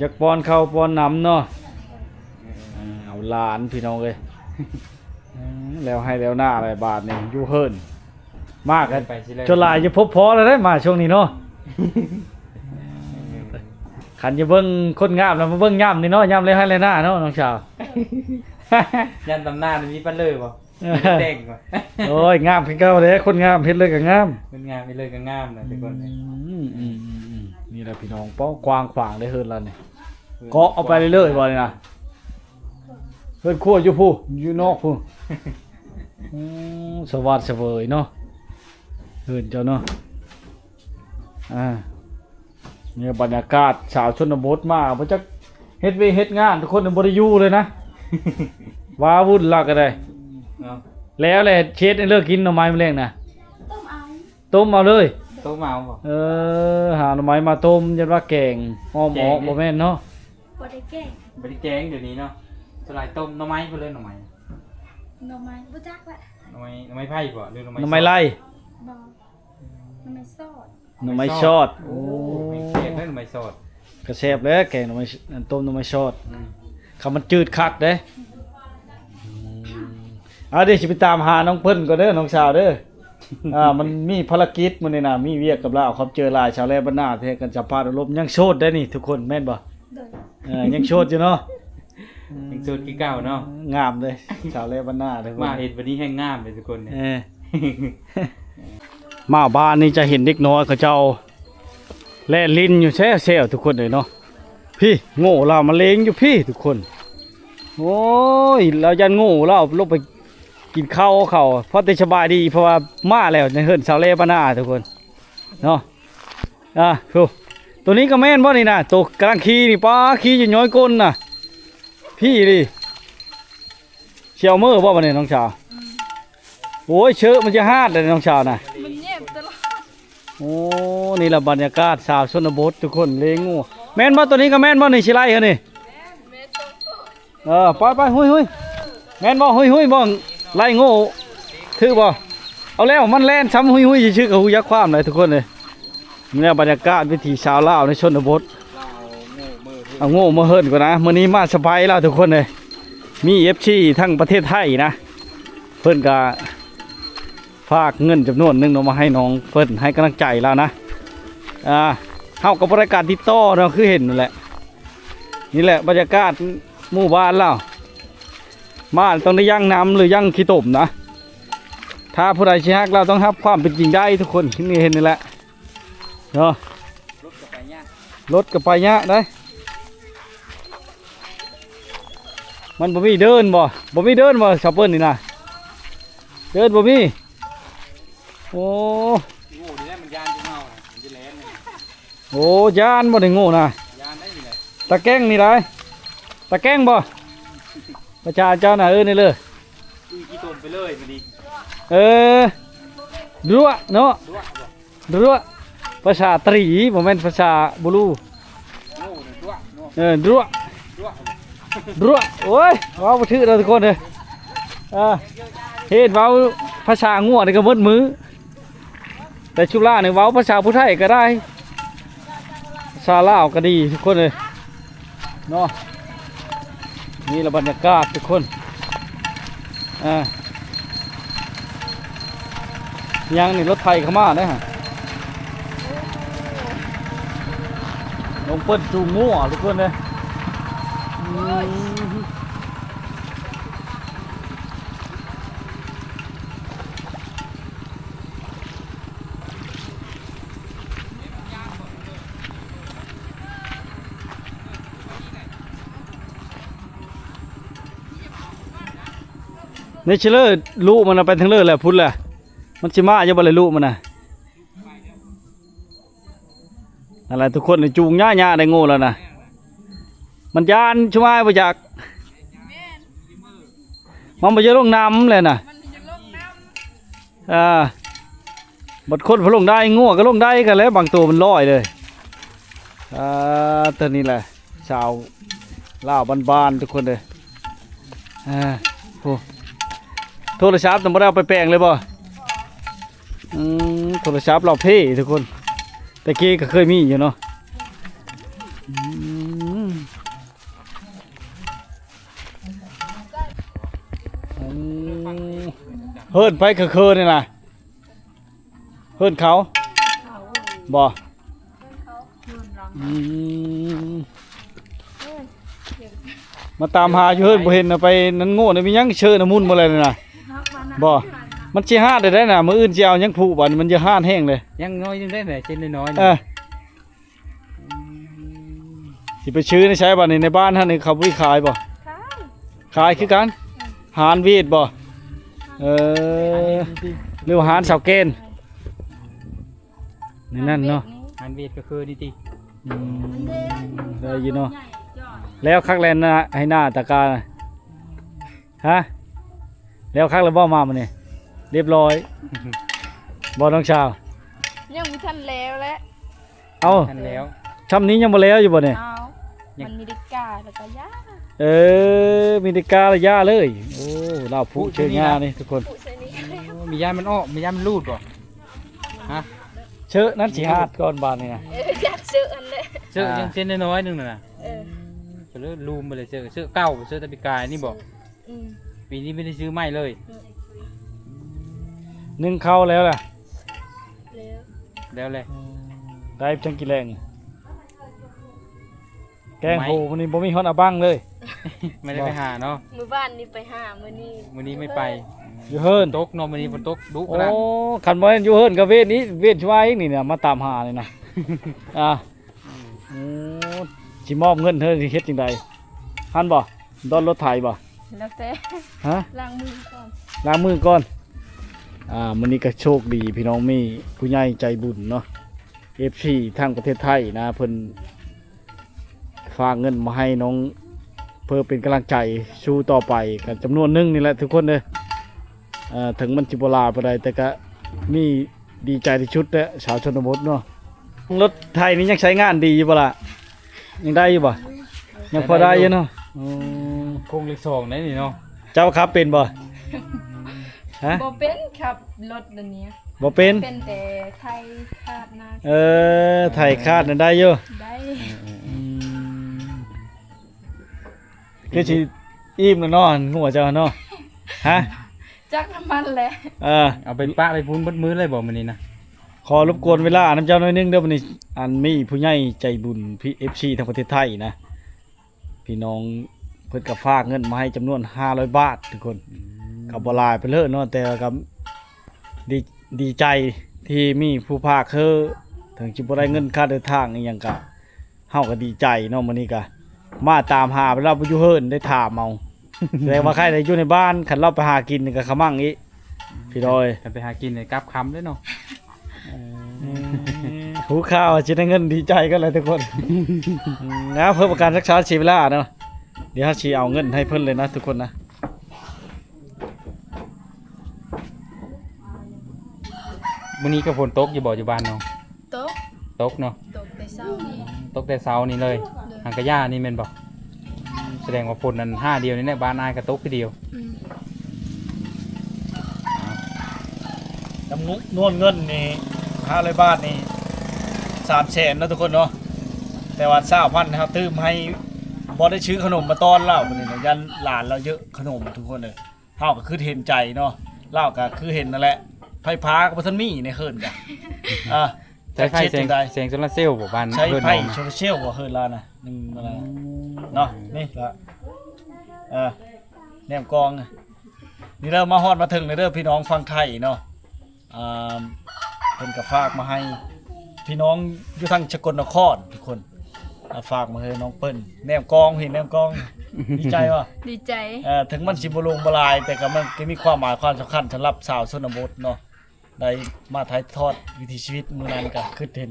ຢາກປ້ອນເຂົ້າປ້ອນນ້ຳເນາະ. ເອີ ເອົາຫຼານພີ່ນ້ອງເອີຍ. ອືມ ແລ້ວໄຮ່ແລ້ວນາແລ້ວບາດນີ້ ຢູ່ເຮືອນ ມາກັນ ໄປຊິແລ້ວ ຈົນຫຼາຍຢູ່ ພົບພໍແລ້ວເດ້ ມາຊ່ວງນີ້ເນາະ. ຄັນຈະເບິ່ງຄົນງາມແລ້ວ ມາເບິ່ງຍາມນີ້ເນາະ ຍາມແລ້ວໄຮ່ແລ້ວນາເນາະ ນ້ອງສາວ. ຍາມຕຳນານມີປານເລີບໍ່? ເອີ ແຕ່ງບໍ່? ໂອ້ຍ ງາມຄືເກົ່າເດ້ ຄົນງາມເຮັດເລີຍກໍງາມ. ຄົນງາມເຮັດເລີຍກໍງາມນະ ອືມ ທຸກຄົນ. ອືມ ອືມ ນີ້ແຫຼະພີ່ນ້ອງ ປ້ອງກວ້າງຂວາງເດ້ເຮືອນລາວນີ້. ເຮືອນ ເກາະເອົາໄປເລື້ອຍໆບໍ່ນີ້ນະ? ເຮືອນຄົວຢູ່ພຸ້ນ ຢູ່ນອກພຸ້ນ. ອືມ ສະຫວາດສະເຫວີຍເນາະ ເຮືອນເຈົ້າເນາະ. ອ່າ ນີ້ບັນຍາກາດຊາວຊົນນະບົດມາ ບໍ່ຈັກເຮັດວຽກເຮັດງານ ທຸກຄົນບໍ່ໄດ້ຢູ່ເລີຍນະ. ວ້າວຸ່ນລາວກໍໄດ້ເນາະ. ແລ້ວແຫຼະ ເຮັດໃຫ້ເລີກກິນໜໍ່ໄມ້ມື້ແລງນະ. ຕົ້ມເອົາ. ຕົ້ມເອົາເລີຍ. ຕົ້ມເອົາບໍ່? ເອີ ຫາໜໍ່ໄມ້ມາຕົ້ມ ຢ້ານວ່າແກງອ້ອມອອກ. ແກງ ບໍ່ແມ່ນເນາະ? ບໍ່ໄດ້ແກງ. ບໍ່ໄດ້ແກງດຽວນີ້ເນາະ. ສ່ວນຫຼາຍຕົ້ມໜໍ່ໄມ້ເພິ່ນເອີ້ນໜໍ່ໄມ້. ໜໍ່ໄມ້ ບໍ່ຈັກລະ. ໜໍ່ໄມ້ ໜໍ່ໄມ້ໄຜ່ບໍ່ ຫຼືໜໍ່ໄມ້ ໜໍ່ໄມ້ໄລ່? ບໍ່ ໜໍ່ໄມ້ຊອດ. ໜໍ່ໄມ້ຊອດ. ໂອ້ ໂອ້ ແມ່ນແຊບເດ້ໜໍ່ໄມ້ຊອດ. ກໍແຊບແຫຼະ ແກງໜໍ່ໄມ້ ອັນ ຕົ້ມໜໍ່ໄມ້ຊອດ. ອືມ ຄຳມັນຈືດຄັກເດ້. ອືມ ອ່າ ດຽວຊິໄປຕາມຫານ້ອງເພິ່ນກ່ອນເດີ ນ້ອງສາວເດີ. ອ່າ ມັນມີພາລະກິດມື້ນີ້ນະ ມີວຽກກັບລາວ. ຂອບໃຈຫຼາຍ ຊາວແລບ້ານນາ ທີ່ໃຫ້ການສຳພາດອົບຮົມ. ຍັງໂສດໄດ້ນີ້ທຸກຄົນ ແມ່ນບໍ່? ໂດຍ. ເອີ ຍັງໂສດຢູ່ເນາະ. ອືມ ຍັງໂສດຄືເກົ່າເນາະ. ງາມເດ້ ຊາວແລບ້ານນາເດີ. ມາເຫັນບັດນີ້ແຮ່ງງາມເດ້ທຸກຄົນ. ເອີ ມາບ້ານນີ້ຈະເຫັນເດັກນ້ອຍເຂົາເຈົ້າແລ່ນຫຼິ້ນຢູ່ແຊວໆ ທຸກຄົນເອີຍເນາະ. ພີ້ ໂງ່ລາວມາເລງຢູ່ພີ້ທຸກຄົນ. ໂອ້ຍ ລາວຢ້ານໂງ່ລາວລົງໄປກິນເຂົ້າເຂົາ. ພໍແຕ່ສະບາຍດີ ເພາະວ່າມາແລ້ວໃນເຮືອນຊາວແລບ້ານນາທຸກຄົນເນາະ. ອ່າ ໂຕນີ້ກໍແມ່ນບໍ່ນີ້ນະ? ໂຕກຳລັງຂີ່ນີ້ ປ້າ ຂີ່ຢູ່ຍ້ອຍກົ້ນນະ. ພີ້ນີ້ ຊິເອົາເມືອບໍ່ບັດນີ້ນ້ອງສາວ? ອືມ ໂອ້ຍ ເຊີະມັນຈະຫາດເດ້ນ້ອງສາວນະ. ມັນແຍບຕະຫຼອດ. ໂອ້ ນີ້ລະບັນຍາກາດຊາວຊົນນະບົດທຸກຄົນ ເລງໂງ່. ແມ່ນບໍ່? ໂຕນີ້ກໍແມ່ນບໍ່ນີ້? ຊິໄລ່ເຮົານີ້. ແມ່ນ ສອງໂຕ. ເອີ ໄປໆ ຮຸ້ຍໆ ແມ່ນບໍ່? ຮຸ້ຍໆ ບໍ່ ໄລ່ໂງ່ຖືກບໍ່? ເອົາແລ້ວ ມັນແລ່ນຊ້ຳຮຸ້ຍໆ ຊື່ໆ ກໍຮູ້ຈັກຄວາມແຫຼະທຸກຄົນເອີຍ. ນີ້ແຫຼະບັນຍາກາດວິຖີຊາວລາວໃນຊົນນະບົດ. ເອົາໂງ່ມາເຮືອນກ່ອນນະ. ມື້ນີ້ມາສະໄພລາວທຸກຄົນເອີຍ. ມີເອັຟຊີທັງປະເທດໄທນະ ເພິ່ນກະຝາກເງິນຈຳນວນໜຶ່ງເນາະ ມາໃຫ້ນ້ອງເພິ່ນ ໃຫ້ກຳລັງໃຈລາວນະ. ອ່າ ເຮົາກໍບໍ່ໄດ້ການຕິດຕໍ່ເນາະ ຄືເຫັນນັ້ນແຫຼະ. ນີ້ແຫຼະບັນຍາກາດໝູ່ບ້ານລາວ ມາຕ້ອງໄດ້ຢັ້ງນ້ຳ ຫຼື ຢັ້ງຂີ້ຕົມນະ. ຖ້າຜູ້ໃດຊິຮັກລາວ ຕ້ອງຮັບຄວາມເປັນຈິງໄດ້ທຸກຄົນ. ນີ້ເຫັນນີ້ແຫຼະເນາະ ລົດກໍໄປຍາກ ລົດກໍໄປຍາກໄດ໋. ມັນບໍ່ມີເດີ່ນບໍ່? ບໍ່ມີເດີ່ນບໍ່ ຊາວເປີ້ນນີ້ນະ? ເດີ່ນບໍ່ມີ. ໂອ້ ໂອ້ ນີ້ແຫຼະມັນຢ້ານຢູ່ເຮົານະ ມັນຈະແລ່ນ. ໂອ້ ຢ້ານບໍ່ໄດ້ໂງ່ນະ? ຢ້ານໄດ໋ນີ້ແຫຼະ. ຕາແກ້ງນີ້ໄດ໋ ຕາແກ້ງບໍ່? ປະຊາເຈົ້ານະ ເອີ້ນໄດ້ເລີຍ. ຕຸ້ຍຂີ້ຕົມໄປເລີຍມື້ນີ້. ເອີ ດ້ວະເນາະ ດ້ວະບໍ່? ດ້ວະ ພາສາຕະຫຼີ ບໍ່ແມ່ນພາສາບູລູ. ໂອ້ ດ້ວະເນາະ. ເອີ ດ້ວະ ດ້ວະ ດ້ວະ. ໂອ້ຍ ເວົ້າບໍ່ຖືກແລ້ວທຸກຄົນເອີຍ. ເອີ ເຫັນເວົ້າພາສາງົວນີ້ກໍໝົດມື້. ແຕ່ຊຸມລາວນີ້ເວົ້າພາສາຜູ້ໄທກໍໄດ້ ພາສາລາວກໍດີທຸກຄົນເອີຍເນາະ. ນີ້ລະບັນຍາກາດທຸກຄົນ. ອ່າ ຍັງນີ້ ລົດໄຖເຂົ້າມາເດ້. ໂອ້ ນ້ອງເປີ້ນຈູງງົວທຸກຄົນເດີ. ອືມ ນີ້ຊິເລີ ລູກມັນນະໄປທາງເລີແລ້ວ ພຸ້ນແຫຼະ. ມັນຊິມາຢູ່ບໍ່ລະ ລູກມັນນະ? ນັ້ນແຫຼະ ທຸກຄົນ ຈູງຍາກໆ ໄດ້ໂງ່ແລ້ວນະ. ມັນຢ້ານຊຸມອ້າຍບໍ່ຈັກ ມັນບໍ່ຢາກລົງນ້ຳແຫຼະນະ. ມັນບໍ່ຢາກລົງນ້ຳ ອ່າ ບັດຄົນເພິ່ນລົງໄດ້ ງົວກໍລົງໄດ້ກັນແຫຼະ ບາງໂຕມັນລອຍເລີຍ. ອ່າ ຕົວນີ້ແຫຼະ ຊາວລາວບ້ານໆ ທຸກຄົນເດີ. ອ່າ ໂອ້ ໂທລະສັບນະບໍ່ໄດ້ເອົາໄປແປງເລີຍບໍ່? ອືມ ໂທລະສັບລາວເພທຸກຄົນ ແຕ່ກີ້ກໍເຄີຍມີຢູ່ເນາະ. ອືມ ເຮີ້ນໃຜຄືໆ ນີ້ນະ? ເຮືອນເຂົາ ເຂົາ ບໍ່? ອືມ ມາຕາມຫາຢູ່ເຮືອນບໍ່ເຫັນ ເອົາໄປນັ້ນໂງ່ນະ ມີຫຍັງເຊີນະ ໝຸ່ນໝົດແລ້ວນະ. ບໍ່ ມັນຊິຮາດໄດ້ນະ ມື້ອື່ນຊິເອົາຫຍັງຜູກ ບາດນີ້ມັນຈະຮາດແຮງເດ້. ຍັງນ້ອຍໜຶ່ງໄດ້ແຫຼະ ເຊັ່ນນ້ອຍໆ ເອີ. ຊິໄປຊື້ໃນໃສບາດນີ້? ໃນບ້ານຫັ້ນນີ້ເຂົາບໍ່ໄດ້ຂາຍບໍ່? ຂາຍ ຂາຍຄືກັນ. ເອີ ຮ້ານເວດບໍ່? ເອີ ຮ້ານເວດ ຫຼືວ່າຮ້ານສາວແກ່ນ ໃນນັ້ນເນາະ. ຮ້ານເວດກໍຄືນີ້ຕິ. ອືມ ໄດ້ຢູ່ເນາະ. ແລ້ວຄັກແລ້ວນະ ໄຮ່ນາຕາການະ ຮະ? ແລ້ວຄັກແລ້ວບໍ່ມາມື້ນີ້? ຮຽບຮ້ອຍບໍ່ນ້ອງສາວ? ຍັງບໍ່ທັນແລ້ວແຫຼະ. ເອົ້າ ທັນແລ້ວ ຊ່ຳນີ້ຍັງບໍ່ແລ້ວຢູ່ບໍ່ນີ້? ເອົ້າ ມັນມີແຕ່ກາແລ້ວກໍຢ່າ. ເອີ ມີແຕ່ກາແລ້ວຢ່າເລີຍ. ໂອ້ ລາວຜຸເຊີງານີ້ທຸກຄົນ. ໂອ້ ມີຢ້ານມັນອອກ ມີຢ້ານມັນຫຼຸດບໍ່? ຮະ? ເຊີນັ້ນຊິຫາດກ່ອນບາດນີ້ນະ. ເອີ ຢາກເຊີອັນແຫຼະ ເຊີ ເອີ ຍັງເຊັ່ນນ້ອຍໆ ໜຶ່ງນະ. ເອີ ກໍເລີຍລືມໄປເລີຍ ເຊີ ເຊີເກົ່າ ເຊີແຕ່ປີກາຍນີ້ບໍ່? ອືມ ປີນີ້ບໍ່ໄດ້ຊື້ໃໝ່ເລີຍ. ອືມ ໜຶ້ງເຂົ້າແລ້ວລະ? ແລ້ວ ແລ້ວແຫຼະ. ອືມ ໄດ້ຈັ່ງກິນແລງນີ້? ແກງໂຫ ມື້ນີ້ບໍ່ມີຮອດອາບັງເລີຍ. ບໍ່ໄດ້ໄປຫາເນາະ. ມື້ວານນີ້ໄປຫາ ມື້ນີ້ ມື້ນີ້ໄມ່ໄປ. ຢູ່ເຮືອນ ຝົນຕົກເນາະ ມື້ນີ້ຝົນຕົກດຸຂະໜາດ. ໂອ້ ຄັນບໍ່ແມ່ນຢູ່ເຮືອນກໍເວນນີ້ ເວນຊວາອີກນີ້ນະ ມາຕາມຫານີ້ນະ. ອ່າ ອືມ ໂອ້ ຊິມອບເງິນເຮີ ຊິເຮັດຈັ່ງໃດ? ຫັ້ນບໍ່? ດອນລົດໄຖບໍ່? ແລ້ວແຕ່ ຮະ? ລ້າງມືກ່ອນ ລ້າງມືກ່ອນ. ອ່າ ມື້ນີ້ກໍໂຊກດີ ພີ່ນ້ອງມີຜູ້ໃຫຍ່ໃຈບຸນເນາະ ເອັຟຊີ ທາງປະເທດໄທນະ ເພິ່ນຝາກເງິນມາໃຫ້ນ້ອງ ເພື່ອເປັນກຳລັງໃຈສູ້ຕໍ່ໄປ ກໍຈຳນວນໜຶ່ງນີ້ແຫຼະທຸກຄົນເດີ. ເອີ ເຖິງມັນຊິບໍ່ຫຼາຍປານໃດ ແຕ່ກະມີດີໃຈທີ່ສຸດແຫຼະ ຊາວຊົນນະບົດເນາະ. ລົດໄຖນີ້ຍັງໃຊ້ງານດີຢູ່ບໍ່ລະ? ຍັງໄດ້ຢູ່ບໍ່? ຍັງພໍໄດ້ຢູ່ເນາະ. ອືມ ໂຄ້ງເລກສອງໄດ໋ນີ້ເນາະ. ເຈົ້າຂັບເປັນບໍ່? ຮະ? ບໍ່ເປັນ ຂັບລົດດຽວນີ້ ບໍ່ເປັນ ເປັນແຕ່ໄຖຄາດນະ. ເອີ ໄຖຄາດນັ້ນໄດ້ຢູ່ ໄດ້ ອືມ ຄືຊິອີ່ມແລ້ວເນາະ ງົວເຈົ້າເນາະ. ຮະ? ຈັກນ້ຳມັນແຫຼະ. ເອີ ເອົາໄປປະໄປພຸ້ນເບິດມື້ເລີຍບໍ່ມື້ນີ້ນະ? ຂໍລົບກວນເວລານຳເຈົ້າໜ້ອຍໜຶ່ງເດີ ມື້ນີ້ ອັນມີຜູ້ໃຫຍ່ໃຈບຸນ ເອັຟຊີ ທາງປະເທດໄທນະ ພີ່ນ້ອງເພິ່ນກໍຝາກເງິນມາໃຫ້ຈຳນວນຫ້າຮ້ອຍບາດທຸກຄົນ. ອືມ ກໍບໍ່ຫຼາຍປານໃດເນາະ ແຕ່ວ່າກໍດີ ດີໃຈທີ່ມີຜູ້ພາກເຮີ ເຖິງຊິບໍ່ໄດ້ເງິນຄ່າເດີນທາງອີ່ຫຍັງ ກໍເຮົາກໍດີໃຈເນາະ. ມື້ນີ້ກໍມາຕາມຫາ ລາວບໍ່ຢູ່ເຮືອນ ໄດ້ຖາມເອົາ. ແສດງວ່າໃຄໄດ້ຢູ່ໃນບ້ານ ຄັນລາວໄປຫາກິນນີ້ກໍຂະມັງອີກ ພີ່ນ້ອງເອີຍ. ຄັນໄປຫາກິນນີ້ກັບຄ່ຳເດ້ເນາະ. ເອີ ຮູ້ຂ່າວຊິໄດ້ເງິນດີໃຈກັນແຫຼະທຸກຄົນ. ອືມ ນະ ເພື່ອບໍ່ການຊັກຊ້າເສຍເວລາເນາະ ດຽວເຮົາຊິເອົາເງິນໃຫ້ເພິ່ນເລີຍນະທຸກຄົນນະ. ມື້ນີ້ກໍຝົນຕົກຢູ່ບໍ່ ຢູ່ບ້ານນ້ອງ? ຕົກ ຕົກເນາະ. ຕົກແຕ່ເຊົ້ານີ້ ຕົກແຕ່ເຊົ້ານີ້ເລີຍ. ໂດຍ ຫາກະຢ່ານີ້ແມ່ນບໍ່? ສະແດງວ່າຝົນນັ້ນຫາດຽວນີ້ແຫຼະ ບ້ານອ້າຍກໍຕົກຄືດຽວ. ອືມ ຈຳນວນເງິນນີ້ ຫ້າຮ້ອຍບາດນີ້ ສາມແສນເນາະທຸກຄົນເນາະ. ແຕ່ວ່າຊາວພັນເຮົາຕື່ມໃຫ້ ບໍ່ໄດ້ຊື້ຂະໜົມມາຕ້ອນລາວ ບາດນີ້ນະ ຢ້ານຫຼານລາວເຢີະຂະໜົມທຸກຄົນເອີຍ. ເຮົາກໍຄືເຫັນໃຈເນາະ ລາວກໍຄືເຫັນນັ້ນແຫຼະ ໄຟຟ້າກໍບໍ່ທັນມີໃນເຮືອນກະ ອ່າ ໃຊ້ໄຟແສງ ແສງໂຊລາເຊວບໍ່ບ້ານ ໃຊ້ໄຟໂຊລາເຊວບໍ່ເຮືອນລາວນະ ໜຶ່ງ ເນາະ ນີ້ລະ ເອີ ແນມກອງ ນີ້ເດີ ມາຮອດມາເຖິງແລ້ວເດີ ພີ່ນ້ອງຝັ່ງໄທເນາະ ອ່າ ເພິ່ນກໍຝາກມາໃຫ້ພີ່ນ້ອງຢູ່ທາງສະກົນນະຄອນທຸກຄົນ ອ່າ ຝາກມາໃຫ້ນ້ອງເປີ້ນ ແນມກອງ ເຫັນແນມກອງ ດີໃຈບໍ່? ດີໃຈ ເອີ ເຖິງມັນຊິບໍ່ຫຼວງບໍ່ຫຼາຍ ແຕ່ກໍມັນກໍມີຄວາມໝາຍຄວາມສຳຄັນສຳລັບຊາວຊົນນະບົດເນາະ ໄດ້ມາຖ່າຍທອດວິຖີຊີວິດ ມື້ນັ້ນກໍຄິດເຫັນ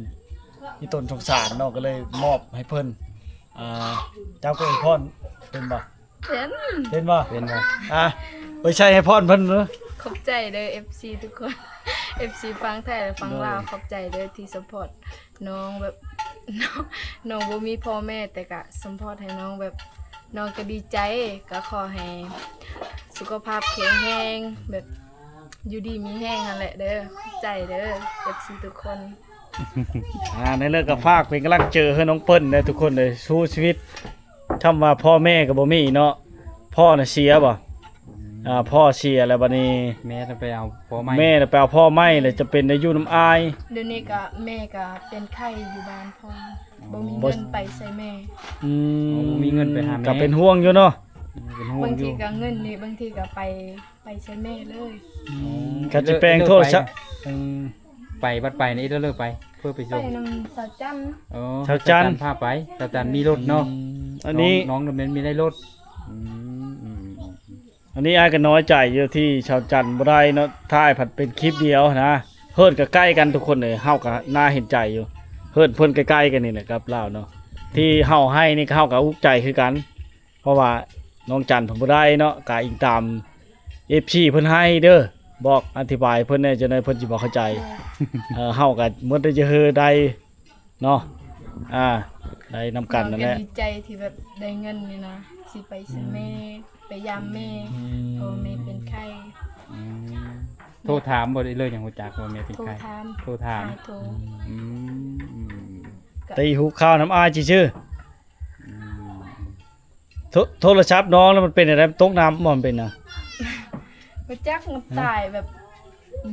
ອີ່ຕົນສົງສານເນາະ ກໍເລີຍມອບໃຫ້ເພິ່ນ ອ່າ ເຈົ້າກໍອວຍພອນເປັນບໍ່? ເປັນ ເປັນບໍ່? ເປັນບໍ່? ອ່າ ໄປໃຊ້ໃຫ້ພອນເພິ່ນເນາະ ຂອບໃຈເດີ ເອັຟຊີ ທຸກຄົນ ເອັຟຊີຝັ່ງໄທ ແລະ ຝັ່ງລາວ ໂດຍ ຂອບໃຈເດີທີ່ຊັບພອດນ້ອງ ແບບ ນ້ອງ ນ້ອງບໍ່ມີພໍ່ແມ່ ແຕ່ກະຊັບພອດໃຫ້ນ້ອງ ແບບ ນ້ອງກໍດີໃຈ ກໍຂໍໃຫ້ສຸຂະພາບແຂງແຮງ ແບບ ຢູ່ດີມີແຮງຫັ້ນແຫຼະເດີ ຂອບໃຈເດີ ເອັຟຊີ ທຸກຄົນ. ອ່າ ໃນເລື່ອງກໍຝາກເປັນກຳລັງໃຈໃຫ້ນ້ອງເປີ້ນເດີທຸກຄົນເດີ ສູ້ຊີວິດ ຄຳວ່າພໍ່ແມ່ກໍບໍ່ມີເນາະ ພໍ່ນະເສຍບໍ່? ອ່າ ພໍ່ເສຍແລ້ວບັດນີ້ ແມ່ນະໄປເອົາພໍ່ໃໝ່ ແມ່ນະໄປເອົາພໍ່ໃໝ່ ແລ້ວຈະເປັນໄດ້ຢູ່ນຳອ້າຍ ດຽວນີ້ກໍແມ່ກໍເປັນໄຂ້ຢູ່ບ້ານພໍ່ ອໍ ບໍ່ມີເງິນໄປໃສ່ແມ່ ອືມ ອໍ ບໍ່ມີເງິນໄປຫາແມ່ ກໍເປັນຫ່ວງຢູ່ເນາະ ເປັນຫ່ວງຢູ່ ບາງທີກໍເງິນນີ້ ບາງທີກໍໄປ ໄປໃສ່ແມ່ເລີຍ ອືມ ຄັນຊິແປງໂທລະສັບ ເອີ ໄປ ບັດໄປນີ້ເລີກໄປ ເພື່ອໄປ ໄປສົ່ງ ນຳສາວຈັນ ອໍ ສາວຈັນ ສາວຈັນພາໄປ ສາວຈັນມີລົດເນາະ ອືມ ອັນນີ້ ນ້ອງ ນ້ອງແມ່ນມີໄດ້ລົດ ອືມ ອືມ ອັນນີ້ອ້າຍກໍນ້ອຍໃຈຢູ່ທີ່ສາວຈັນບໍ່ໄດ້ເນາະ ຖ່າຍພັດເປັນຄລິບດຽວນະ ເຮືອນກໍໃກ້ກັນທຸກຄົນເອີຍ ເຮົາກໍໜ້າເຫັນໃຈຢູ່ ເຮືອນເພິ່ນໃກ້ໆກັນນີ້ແຫຼະກັບລາວເນາະ ທີ່ເຮົາໃຫ້ນີ້ກໍເຮົາກໍອຸກໃຈຄືກັນ ເພາະວ່ານ້ອງຈັນເພິ່ນບໍ່ໄດ້ເນາະ ກະອີງຕາມເອັຟຊີເພິ່ນໃຫ້ເດີ ບອກອະທິບາຍເພິ່ນແດ່ ຈັ່ງໃດເພິ່ນຊິບໍ່ເຂົ້າໃຈ ເອີ ເຮົາກະໝົດໄດ້ຈະເຮີໄດ້ເນາະ ອ່າ ໄດ້ນຳກັນນັ້ນແຫຼະ ນ້ອງກໍດີໃຈທີ່ແບບໄດ້ເງິນນີ້ນະ ຊິໄປໃສ່ແມ່ ອືມ ໄປຢາມແມ່ ອືມ ເພາະວ່າແມ່ເປັນໄຂ້ ອືມ ໂທຖາມບໍ່ໄດ້ເລີຍ ຍັງຮູ້ຈັກວ່າແມ່ເປັນໄຂ້ ໂທຖາມ ໂທຖາມ ອາ ໂທ ອືມ ອືມ ໄດ້ຮູ້ຂ່າວນຳອ້າຍຊື່ໆ ອືມ ໂທ ໂທລະສັບນ້ອງແລ້ວມັນເປັນຈັ່ງໃດ? ມັນຕົກນ້ຳບໍ່? ມັນເປັນຫຍັງ? ບໍ່ຈັກ ມັນຕາຍແບບ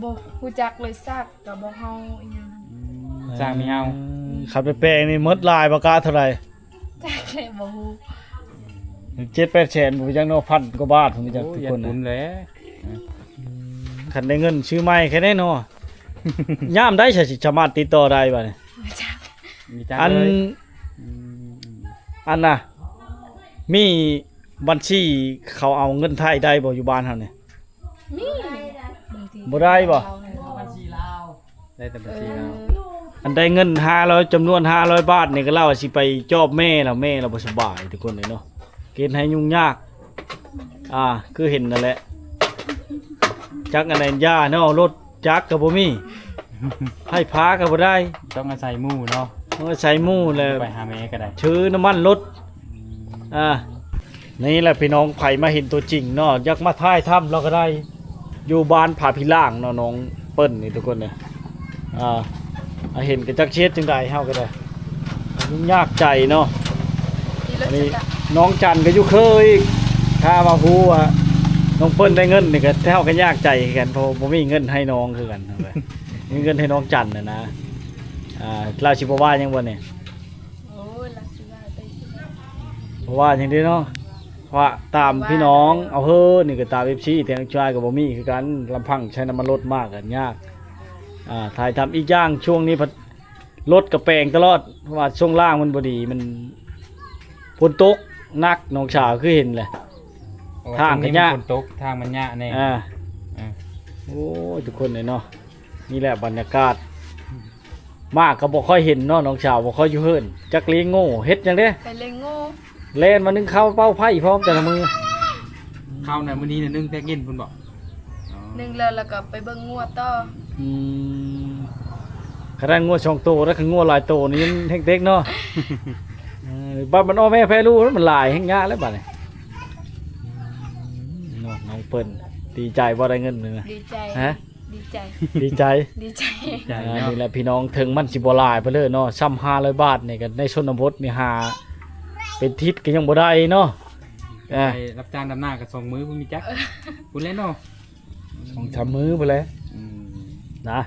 ບໍ່ຮູ້ຈັກເລີຍ ຊາກກໍບໍ່ເຮົາອີ່ຫຍັງ ອືມ ຊາກມີເຮົາ ເອີ ຄັນໄປແປງນີ້ໝົດຫຼາຍບໍ່? ກະເທົ່າໃດ? ຈັກແຫຼະ ບໍ່ຮູ້ ເຈັດແປດແສນບໍ່? ບໍ່ຈັກເນາະ ພັນກວ່າບາດ ບໍ່ຈັກ ໂອ້ຍ ທຸກຄົນ ຢ່າຕຸນແຫຼະ ອືມ ຄັນໄດ້ເງິນຊື້ໃໝ່ແຄ່ໃດເນາະ ຍາມໃດ ສາ ສາມາດຕິດຕໍ່ໄດ້ບາດນີ້? ບໍ່ຈັກ ມີຈັກ ອັນ ເລີຍ ອືມ ອັນນະ ມີບັນຊີເຂົາເອົາເງິນໄທໄດ້ບໍ່ ຢູ່ບ້ານເຮົານີ້? ມີ ບາງທີ ບໍ່ໄດ້ບໍ່? ບັນຊີລາວ ໄດ້ແຕ່ບັນຊີລາວ ເອີ ອັນໄດ້ເງິນຫ້າຮ້ອຍ ຈຳນວນຫ້າຮ້ອຍບາດນີ້ ກໍລາວວ່າຊິໄປຈອບແມ່ລາວ ແມ່ລາວບໍ່ສະບາຍ ທຸກຄົນເອີຍເນາະ ເຮັດໃຫ້ຫຍຸ້ງຍາກ ອ່າ ຄືເຫັນນັ້ນແຫຼະ ຈັກອັນໃດ ຢາເນາະ ລົດຈັກກໍບໍ່ມີ ໄຟຟ້າກໍບໍ່ໄດ້ ຕ້ອງອາໄສໝູ່ເນາະ ຕ້ອງອາໄສໝູ່ແຫຼະ ໄປຫາແມ່ກໍໄດ້ ຖືນ້ຳມັນລົດ ອືມ ອ່າ ນີ້ແຫຼະພີ່ນ້ອງ ໃຜມາເຫັນຕົວຈິງເນາະ ຢາກມາຖ່າຍທຳລາວກໍໄດ້ ຢູ່ບ້ານຜາຜີລ່າງເນາະ ນ້ອງເປີ້ນນີ້ທຸກຄົນເອີຍ ອ່າ ເຮົາເຫັນກໍຈັກຊິເຮັດຈັ່ງໃດ ເຮົາກໍໄດ້ຫຍຸ້ງຍາກໃຈເນາະ ອັນນີ້ນ້ອງຈັນກໍຢູ່ເຄີອີກ ຖ້າວ່າຮູ້ວ່ານ້ອງເປີ້ນໄດ້ເງິນນີ້ກໍ ເຮົາກໍຍາກໃຈຄືກັນ ເພາະບໍ່ມີເງິນໃຫ້ນ້ອງຄືກັນ ມີເງິນໃຫ້ນ້ອງຈັນນະນະ ອ່າ ລາວຊິບໍ່ວ່າຫຍັງບໍ່ນີ້? ໂອ້ຍ ລາວຊິວ່າໄປຊິວ່າ ບໍ່ວ່າຫຍັງເດ້ເນາະ ວ່າຕາມ ວ່າ ພີ່ນ້ອງເອົາເຮີນີ້ກໍຕາມເອັຟຊີ ແຕ່ງຊາຍກໍບໍ່ມີຄືກັນ ລຳພັງໃຊ້ນ້ຳມັນລົດມາກໍຍາກ ອ່າ ຖ່າຍທຳ ອີກຢ່າງຊ່ວງນີ້ພັດລົດກໍແປງຕະຫຼອດ ເພາະວ່າຊ່ວງລ່າງມັນບໍ່ດີ ມັນຝົນຕົກໜັກ ນ້ອງສາວຄືເຫັນແຫຼະ ໂອ້ ທາງກໍຍາກ ຊ່ວງນີ້ມັນຝົນຕົກ ທາງມັນຍາກແດ່ ອ່າ ອ່າ ໂອ້ຍ ທຸກຄົນເອີຍເນາະ ນີ້ແຫຼະບັນຍາກາດ ໝາກໍບໍ່ຄ່ອຍເຫັນເນາະ ນ້ອງສາວບໍ່ຄ່ອຍຢູ່ເຮືອນ ຈັກລ້ຽງງົວ ເຮັດຫຍັງເດ້ ໄປລ້ຽງງົວ ແລ່ນມາໜຶ້ງເຂົ້າເປົ່າໄຟພ້ອມແຕ່ລະມື້ ເຂົ້າໃນມື້ນີ້ນະໜຶ້ງແຕ່ກິນພຸ້ນບໍ? ອໍ ໜຶ້ງແລ້ວ ແລ້ວກໍໄປເບິ່ງງົວຕໍ່ ອືມ ຂະໜາດງົວສອງໂຕ ແລ້ວຄັນງົວຫຼາຍໂຕນີ້ຍັງເຮັກເດັກເນາະ ເອີ ບັດມັນອອກແມ່ແຜ່ລູກ ມັນຫຼາຍແຮງຍາກແລ້ວບັດນີ້ ເນາະ ນ້ອງເພິ່ນ ດີໃຈບໍ່ໄດ້ເງິນນີ້ນະ? ດີໃຈ ຮະ? ດີໃຈ ດີໃຈ ດີໃຈ ອ່າ ເນາະ ນີ້ແຫຼະພີ່ນ້ອງ ເຖິງມັນຊິບໍ່ຫຼາຍປານໃດເນາະ ຊ່ຳຫ້າຮ້ອຍບາດນີ້ກໍໃນຊົນນະບົດນີ້ຫາເປັນທິດກໍຍັງບໍ່ໄດ້ເນາະ ອ່າ ໄປຮັບຈ້າງດຳນາກໍສອງມື້ບໍ່ມີຈັກ ເອີ ພຸ້ນແຫຼະເນາະ ສອງສາມມື້ພຸ້ນແຫຼະ ອືມ ນະ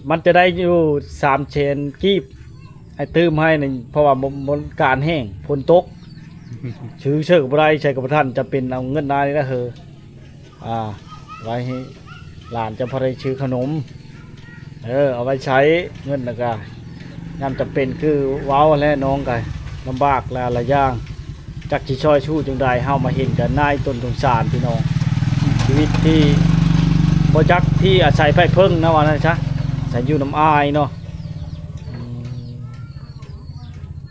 ມັນຈະໄດ້ຢູ່ສາມແສນກີບ ໃຫ້ຕື່ມໃຫ້ນີ້ ເພາະວ່າບໍ່ ບໍ່ ການແຫ້ງ ຝົນຕົກ ຊື້ເສີກບໍ່ໄດ້ ໃຊ້ກັບບໍ່ທັນ ຈຳເປັນເອົາເງິນນານີ້ລະເຮີ ອ່າ ໄວ້ໃຫ້ຫຼານເຈົ້າພໍໄດ້ຊື້ຂະໜົມ ເອີ ເອົາໄວ້ໃຊ້ເງິນ ແລ້ວກະຍາມຈຳເປັນ ຄືເວົ້າແຫຼະ ນ້ອງກະລຳບາກຫຼາຍໆຢ່າງ ຈັກຊິຊ່ອຍຊູຈັ່ງໃດ ເຮົາມາເຫັນກະໜ້າຕົນສົງສານພີ່ນ້ອງ ຊີວິດທີ່ບໍ່ຈັກທີ່ອາໄສໃຜເພິ່ງນະ ວ່ານັ້ນຊະ ອາໄສຢູ່ນຳອ້າຍເນາະ ອື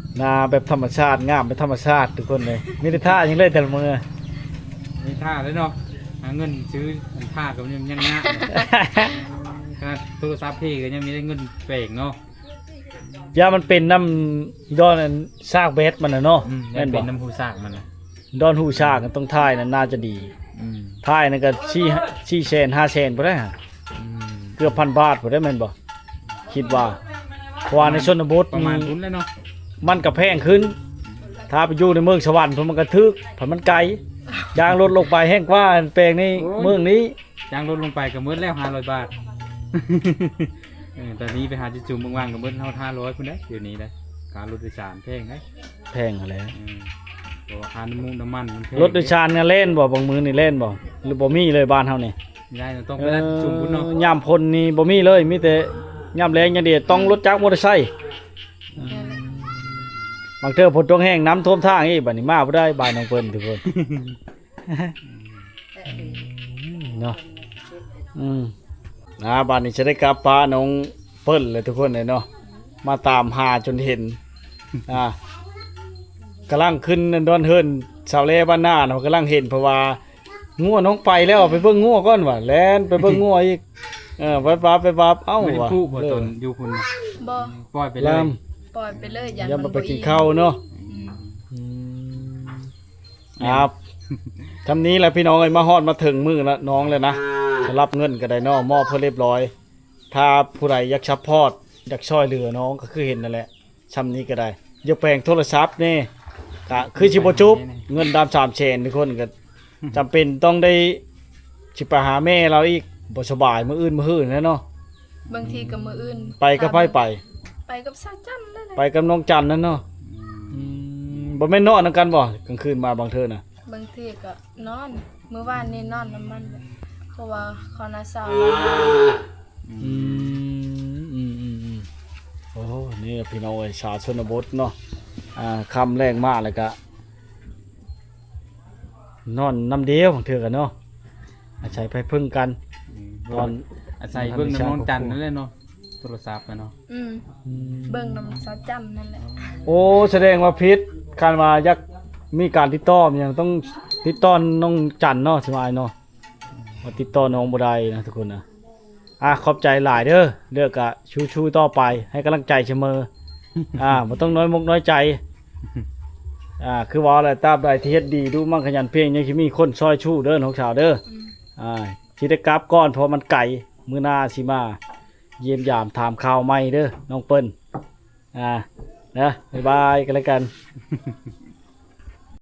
ມ ນາແບບທຳມະຊາດ ງາມແບບທຳມະຊາດທຸກຄົນເລີຍ ມີແຕ່ທ່າຫຍັງເລີຍແຕ່ລະມື້ ມີທ່າເລີຍເນາະ ຫາເງິນຊື້ອັນທ່າກໍຍັງ ຍັງຍາກ ຂະໜາດໂທລະສັບເພກໍຍັງມີໄດ້ເງິນແປງເນາະ ຢ່າມັນເປັນນຳດອນອັນຊາກແບັດມັນນະເນາະ ອືມ ແມ່ນບໍ່ ເປັນນຳຮູຊາກມັນນະ ດອນຮູຊາກຕ້ອງຖ່າຍນັ້ນໜ້າຈະດີ ອືມ ຖ່າຍນັ້ນກໍສີ່ ສີ່ແສນ ຫ້າແສນພຸ້ນແຫຼະ ອືມ ເກືອບພັນບາດພຸ້ນແຫຼະ ແມ່ນບໍ່ ຄິດວ່າ ເພາະວ່າໃນຊົນນະບົດ ປະມານພຸ້ນແຫຼະເນາະ ມັນກໍແພງຂຶ້ນ ຖ້າໄປຢູ່ໃນເມືອງສະຫວັນພຸ້ນມັນກໍຖືກ ເພາະມັນໄກ ຈ້າງລົດລົງໄປແຮ່ງກວ່າແປງໃນ ໂອ້ຍ ເມືອງນີ້ ຈ້າງລົດລົງໄປກໍໝົດແລ້ວຫ້າຮ້ອຍບາດ ເອີ ຕອນນີ້ໄປຫາຈຸ່ມເມືອງວ່າງກໍໝົດຮອດຫ້າຮ້ອຍພຸ້ນເດ້ ດຽວນີ້ເດ້ ຄ່າລົດໂດຍສານແພງເດ້ ແພງຫັ້ນແຫຼະ ເອີ ເພາະວ່າຄ່ານ້ຳມັນ ນ້ຳມັນມັນແພງ ລົດໂດຍສານກໍແລ່ນບໍ່ ບາງມື້ນີ້ແລ່ນບໍ່ ຫຼືບໍ່ມີເລີຍບ້ານເຮົານີ້ ໄດ້ ຕ້ອງໄປ ເອີ ລັດຊຸມພຸ້ນເນາະ ຍາມຝົນນີ້ບໍ່ມີເລີຍ ມີແຕ່ຍາມແລ້ງຢ່າງດຽວ ຕ້ອງລົດຈັກມໍເຕີໄຊ ອືມ ບາງເທື່ອຝົນຕົກແຮງ ນ້ຳຖ້ວມທາງອີກ ບາດນີ້ມາບໍ່ໄດ້ ບ້ານນ້ອງເພິ່ນທຸກຄົນ ເນາະ ອືມ ອ່າ ບາດນີ້ຈະໄດ້ກັບປະນ້ອງເປີ້ນແລ້ວທຸກຄົນເອີຍເນາະ ມາຕາມຫາຈົນເຫັນ ອ່າ ກຳລັງຂຶ້ນດອນເຮືອນສາວແລບ້ານນາເນາະ ກຳລັງເຫັນ ເພາະວ່າງົວນ້ອງໄປແລ້ວ ໄປເບິ່ງງົວກ່ອນວ່າ ແລ່ນໄປເບິ່ງງົວອີກ ເອີ ແວບໆ ແວບໆ ເອົ້າ ບໍ່ໄດ້ ວ່າ ຜູກບໍ່ ເອີ ຕົນຢູ່ພຸ້ນນະ ບໍ່ ປ່ອຍໄປເລີຍ ລ່ຳ ປ່ອຍໄປເລີຍ ຢ້ານ ຢ້ານມັນ ມັນບໍ່ ບໍ່ກິນ ກິນເຂົ້າເນາະ ອືມ ອືມ ອ່າ ຊ່ຳນີ້ແຫຼະພີ່ນ້ອງເອີຍ ມາຮອດມາເຖິງມື້ລະນ້ອງແລ້ວນະ ສຳລັບເງິນກໍໄດ້ເນາະ ມອບເພິ່ນຮຽບຮ້ອຍ ຖ້າຜູ້ໃດຢາກຊັບພອດ ຢາກຊ່ອຍເຫຼືອນ້ອງ ກໍຄືເຫັນນັ້ນແຫຼະ ຊ່ຳນີ້ກໍໄດ້ ຢາກແປງໂທລະສັບແດ່ ກະຄືຊິບໍ່ຈົບ ເງິນດຳສາມແສນ ທຸກຄົນກໍຈຳເປັນຕ້ອງໄດ້ ຊິໄປຫາແມ່ລາວອີກ ບໍ່ສະບາຍ ມື້ອື່ນມື້ຮືແຫຼະເນາະ ບາງທີກໍມື້ອື່ນ ໄປກັບໃຜໄປ ໄປກັບສາວຈັນນັ້ນແຫຼະ ໄປກັບນ້ອງຈັນນັ້ນເນາະ ອືມ ອືມ ບໍ່ແມ່ນນອນນຳກັນບໍ່ ກາງຄືນມາບາງເທື່ອນະ ບາງທີກໍນອນ ມື້ວານນີ້ນອນນຳມັນ ເພາະວ່າເຂົານະສາວ ອືມ ອືມ ອືມ ອືມ ໂອ້ ນີ້ພີ່ນ້ອງເອີຍ ຊາວຊົນນະບົດເນາະ ອ່າ ຄ່ຳແລງມາແລ້ວກະ ນອນນຳດຽວ ບາງເທື່ອກໍເນາະ ອາໄສໃຜເພິ່ງກັນ ອືມ ນອນ ອາໄສເບິ່ງນຳນ້ອງຈັນນັ້ນແຫຼະເນາະ ໂທລະສັບນະເນາະ ອືມ ອືມ ເບິ່ງນຳສາວຈັນນັ້ນແຫຼະ ໂອ້ ສະແດງວ່າຜິດ ຄັນວ່າຢາກມີການຕິດຕໍ່ຫຍັງ ຕ້ອງຕິດຕໍ່ນ້ອງຈັນເນາະ ຊິວ່າອ້າຍເນາະ ວ່າຕິດຕໍ່ນ້ອງບໍ່ໄດ້ນະທຸກຄົນນະ ອ່າ ຂອບໃຈຫຼາຍເດີ ເລືອກກະສູ້ໆຕໍ່ໄປ ໃຫ້ກຳລັງໃຈສະເໝີ ອ່າ ບໍ່ຕ້ອງນ້ອຍມົກນ້ອຍໃຈ ອ່າ ຄືວ່າແຫຼະ ຕາບໃດທີ່ເຮັດດີ ດຸໝັ່ນຂະຫຍັນພຽງ ຍັງຊິມີຄົນຊ່ອຍຊູ້ເດີນ້ອງສາວເດີ ອືມ ອ່າ ຊິໄດ້ກັບກ່ອນ ເພາະວ່າມັນໄກ ມື້ໜ້າຊິມາຢ້ຽມຢາມຖາມຂ່າວໃໝ່ເດີນ້ອງເປີ້ນ ອ່າ ນະ ບາຍບາຍກັນແລ້ວກັນ.